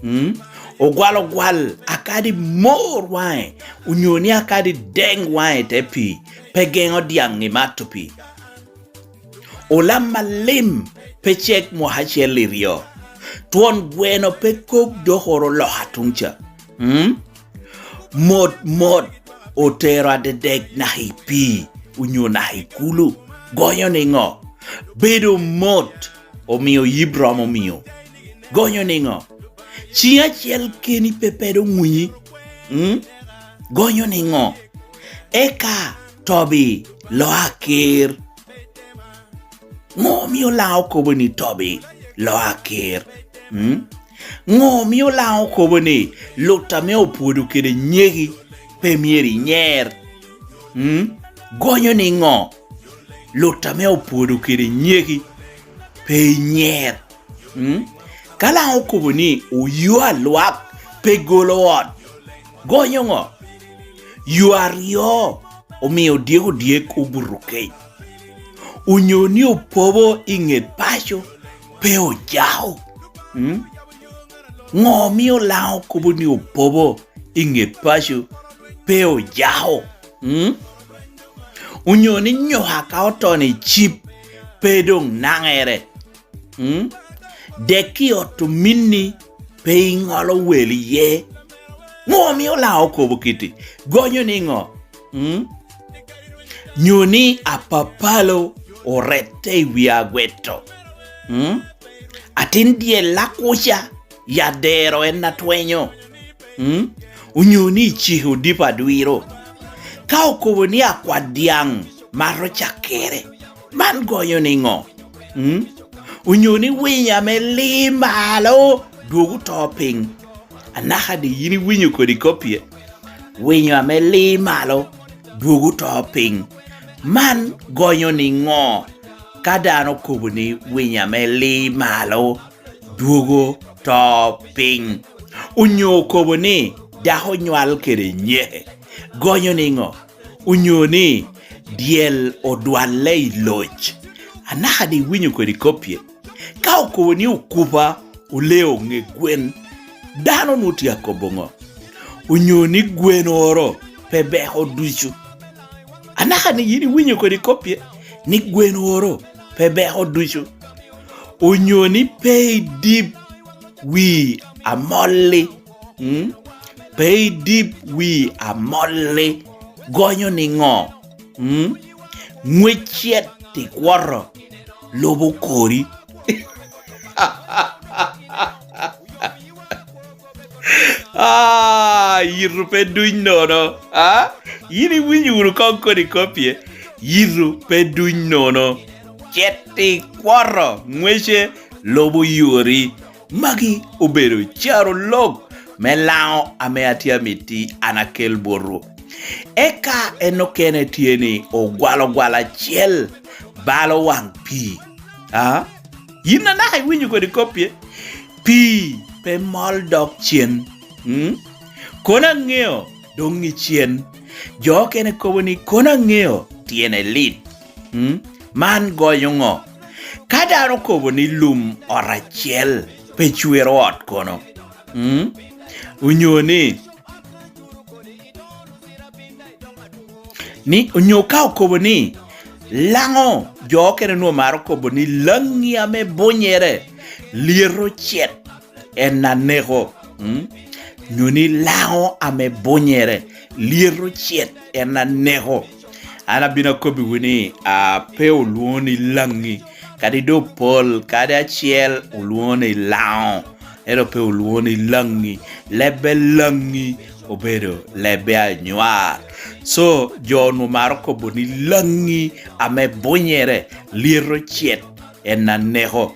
Mm? Ogwal ogwal, akadi mor waŋe, onyo ni akadi deŋ waŋe i te pii, pe geŋo dyaŋ i mato pii. Olam alim pe cek mwaka acel i ryo. Twon gweno pe kok dok oro loka tuŋ ca. Mm? Mot mot otero adedek naka i pii, onyo naka i kulu. Gonyo niŋo? Bedo mot omio yib romo miyo. Gonyo niŋo? Ciŋ acel keni pe pedo ŋwinyi. Mm? Gonyo niŋo? Eka Tobi lo aker. Ŋo omio Laŋo okobo ni Tobi lo aker? Mm? Ŋo omio Laŋo okobo ni lut ame opwodo kede nyeki pe myero inyer? Mm? Gonyo niŋo? Lut ame opwodo kede nyeki pe inyer. Mm? Ka Laŋo okobo ni oyo alwak pe golo ot, gonyo ŋo? Yo aryo omio dyek odyek obuto kec, onyo ni opobo i ŋet paco pe ojao. Mm? Ŋo omio Laŋo kobo ni opobo i ŋet paco pe ojao? Mm? Onyo ni nyoka ka otono i cip pe doŋ naŋere? Mm? Dek i ot ominni pe iŋolo wel iye. Ŋo omio Laŋo okobo kiti? Gonyo niŋo? Mm? Nyo ni apapalo orette i wi agweto? Mm? Atin dyel akuca, yadero en atwenyo. Mm? Onyo ni iciko odipo adwiro? Ka okobo ni akwat dyaŋ mato cakkere, man gonyo niŋo? Mm? Onyo ni winyo ame li malo dwogo to piny? Anaka di yin iwinyo kodi koppie? Winyo ame li malo dwogo to piny. Man gonyo niŋo? Ka dano okobo ni winyo ame li malo dwogo to piny, onyo okobo ni dako onywal kede nyeke, gonyo niŋo? Onyo ni dyel odwalle i loc, anaka di iwinyo kodi koppie? Ka okobo ni okuba oleo ŋe gwen, dano onwoŋo tye akobo ŋo? Onyo ni gwen oro pe beko ducu, anaka ni yin iwinyo kodi koppie ni gwen oro pe beko ducu? Onyo ni pe idib wi amolli? Mm? Pe idib wi amolli, gonyo niŋo? Mm? Ŋwec cet i kwoto lubo kori. Ah, yito pe duny nono. Ah, yin iwinyo wunu koŋ kodi koppie? Yito pe duny nono. Cet i kwoto, ŋwece lubo yori. Magi obedo carolok me Laŋo ame atye amiti an akel botwu. Eka en okene tye ni ogwalogwalo acel balo waŋ pii. Ah? Yin anaka iwinyo kodi koppie? Pii pe mol dok cen. Mm? Kono aŋeo doŋ i cen. Jo okene kobo ni kono aŋeo tyene lit. Mm? Man gonyo ŋo? Ka dano okobo ni lum ot acel pe cwero ot kono? Mm? Onyo ni, ni, onyo ka okobo ni Laŋo, jo okene onwoŋo maro kobo ni Laŋi ame bunyere lyeto cet en aneko. Mm? Nyo ni Laŋo ame bunyere lyeto cet en aneko. An abino akobbiwu ni, ah, pe olwoŋo ni Laŋi, kadi doŋ pol, kadi acel olwoŋo ni Laŋo, ento pe olwoŋo ni Laŋi. Lebbe Laŋi obedo lebbe anywar. So, jo onwoŋo maro kobo ni Laŋi ame bunyere lyeto cet en aneko.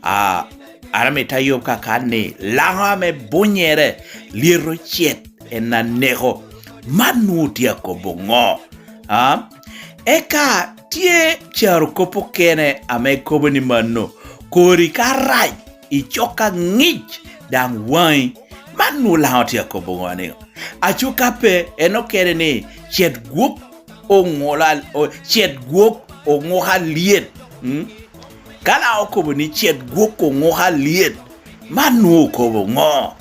Ah, an amito ayub kakan ni Laŋo ame bunyere lyeto cet en aneko. Man nwoŋo tye akobo ŋo? Ah? Eka tye carokop okene ame kobo ni mano, kori ka rac, icok aŋic, daŋ waŋi. Man nwoŋo Laŋo tye akobo ŋo ni? Aco ka pe, en okene ni cet gwok oŋulo al-, o-, cet gwok oŋuko alyet. Mm? Ka Laŋo okobo ni cet gwok oŋuko alyet, man nwoŋo okobo ŋo?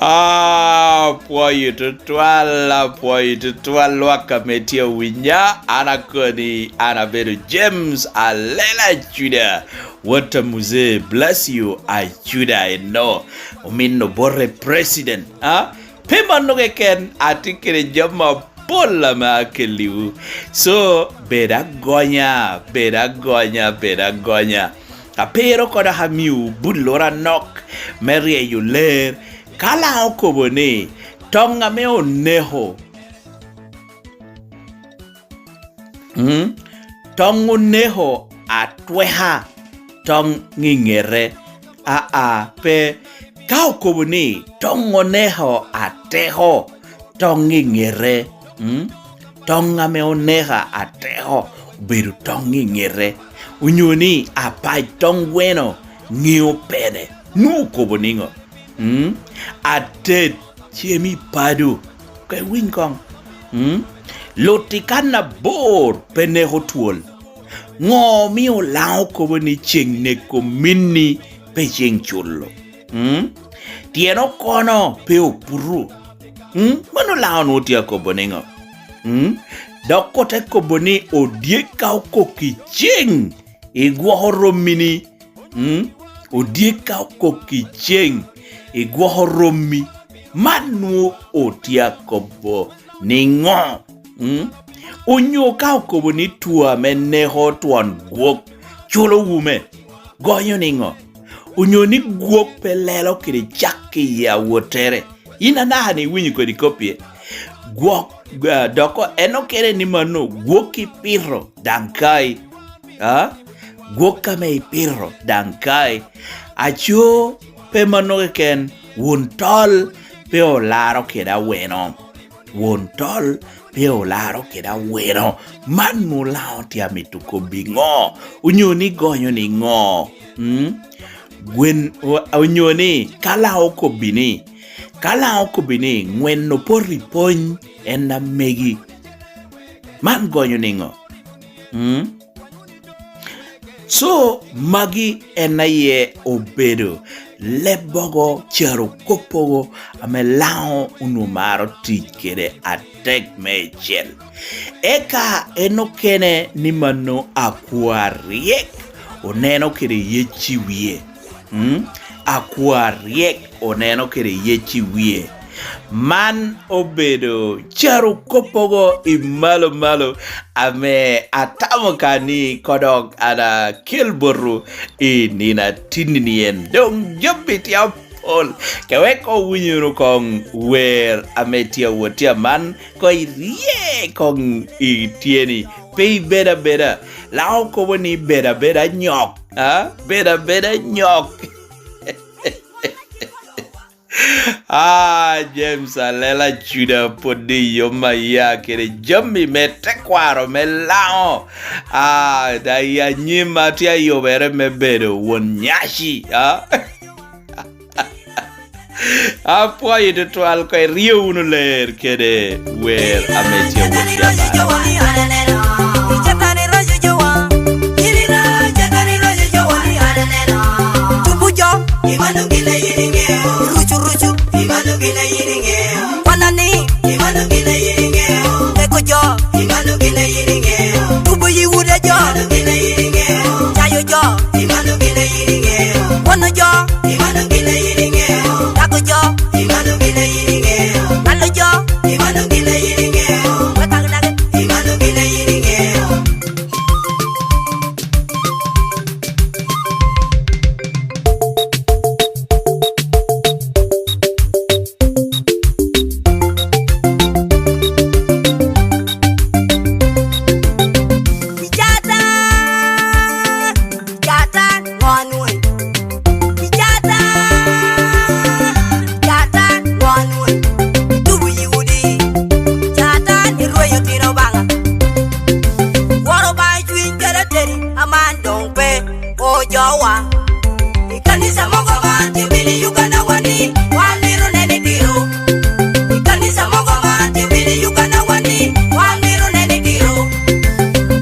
Ah, apwoyo tutwal, apwoyo tutwal lwak ame tye awinya. An akoni, an abedo James Alela Juda, wot a Muzee Blasio Acuda eno, ominno bote president. Ah? Pe mano keken, atye kede jami apol ame akelliwu. So, bed agonya, bed agonya, bed agonya. Apero kono dok amiwu bulloro anok me ryeyo ler. Ka Laŋo okobo ni, toŋ ame oneko Mm? Toŋ oneko atweka, toŋ ŋiŋete. Aa, pe. Ka okobo ni toŋ oneko ateko, toŋ ŋiŋete, mm? Toŋ ame oneko ateko obedo toŋ ŋiŋete, onyo ni apac toŋ gweno ŋeo pene, nwoŋo okobo niŋo? Mm? Atet cem i pado, ka iwiny koŋ. Mm? Luti kan abor pe neko twol. Ŋo omio Olango kobo ni ceŋ neko minni pe ceŋ culo? Mm? Tyen okono pe oputo. Mm? Mano Olango nwoŋo tye akobo niŋo? Mm? Dok ote kobo ni odyek ka okok i ceŋ, igwoko rommi ni. Mm? Odyek ka okok i ceŋ, igwoko rommi. Man nwoŋo otye akobo niŋo? Mm? Onyo ka okobo ni two ame neko twon gwok culo wume, gonyo niŋo? Onyo ni gwok pe lelo kede cak i yie awottere? In anaka-ni iwinyo kodi koppie? Gwok, ah, dok en okene ni mano gwok ipito daŋ kai. Ah? Gwok ame ipito daŋ kai. Aco pe mano keken, won tol pe olaro kede aweno. Won tol pe olaro kede aweno. Man Olango tye amito kobbi ŋo? Onyo ni gonyo niŋo? Mm? Gwen, o-, onyo ni ka Laŋo okobbi ni, ka Laŋo okobbi ni, ŋwen opoto i pony en amegi. Man gonyo niŋo? Mm? So, magi en aye obedo lebbogo, carokoppogo ame Laŋo onwoŋo maro tic kede atek meicel. Eka en okene ni mano akwo aryek oneno kede yec i wie. Mm? Akwo aryek oneno kede yec i wie. Man obedo carokoppogo i malo malo ame atamo ka ni kodok an akel botwu i nino atinni-ni en. Doŋ jami tye apol. Ke wek owiny wunu koŋ wer ame tye awot tye aman, koŋ irye koŋ i tyeni. Pe ibed abeda. Laŋo kobo ni bed abeda nyok. A? Bed abeda nyok. Ah, James Alela Juda pwod i yom a ya kede jami me tekwaro me Laŋo. Ah, da i anyim atye ayubere me bedo won nyaci. Ah? Apwoyo tutwal, koŋ irye wunu ler kede wer ame tye awot tye aman. Tubu jo, rucu, rucu, kwanani, peko jo, tubu yi wude jo, cayo jo, kwono jo, dago jo, malo jo, wek agidagi. Icata, icata, ŋo anwoŋo? Icata, icata, ŋo anwoŋo? Itubo yi udi, icata, irweyo otino Obaŋa. Woro ba icwiny kede ateni, aman doŋ pe. Ojowa. I kanisa mogo man tye piny i Uganda wani, wan mito nene diro. I kanisa mogo man tye piny i Uganda wani, wan mito nene diro.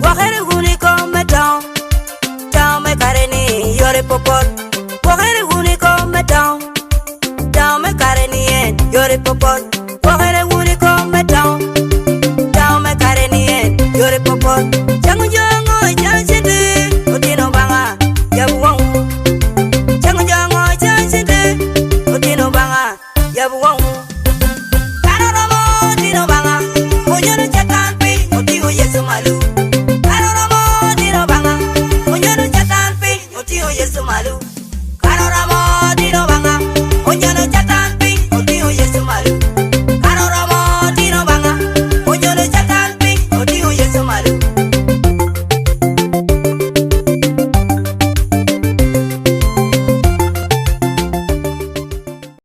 Gwokere wunu i kom me toŋ, toŋ me kare ni yore popot. Gwokere wunu i kom me toŋ, toŋ me kare ni en yore popot.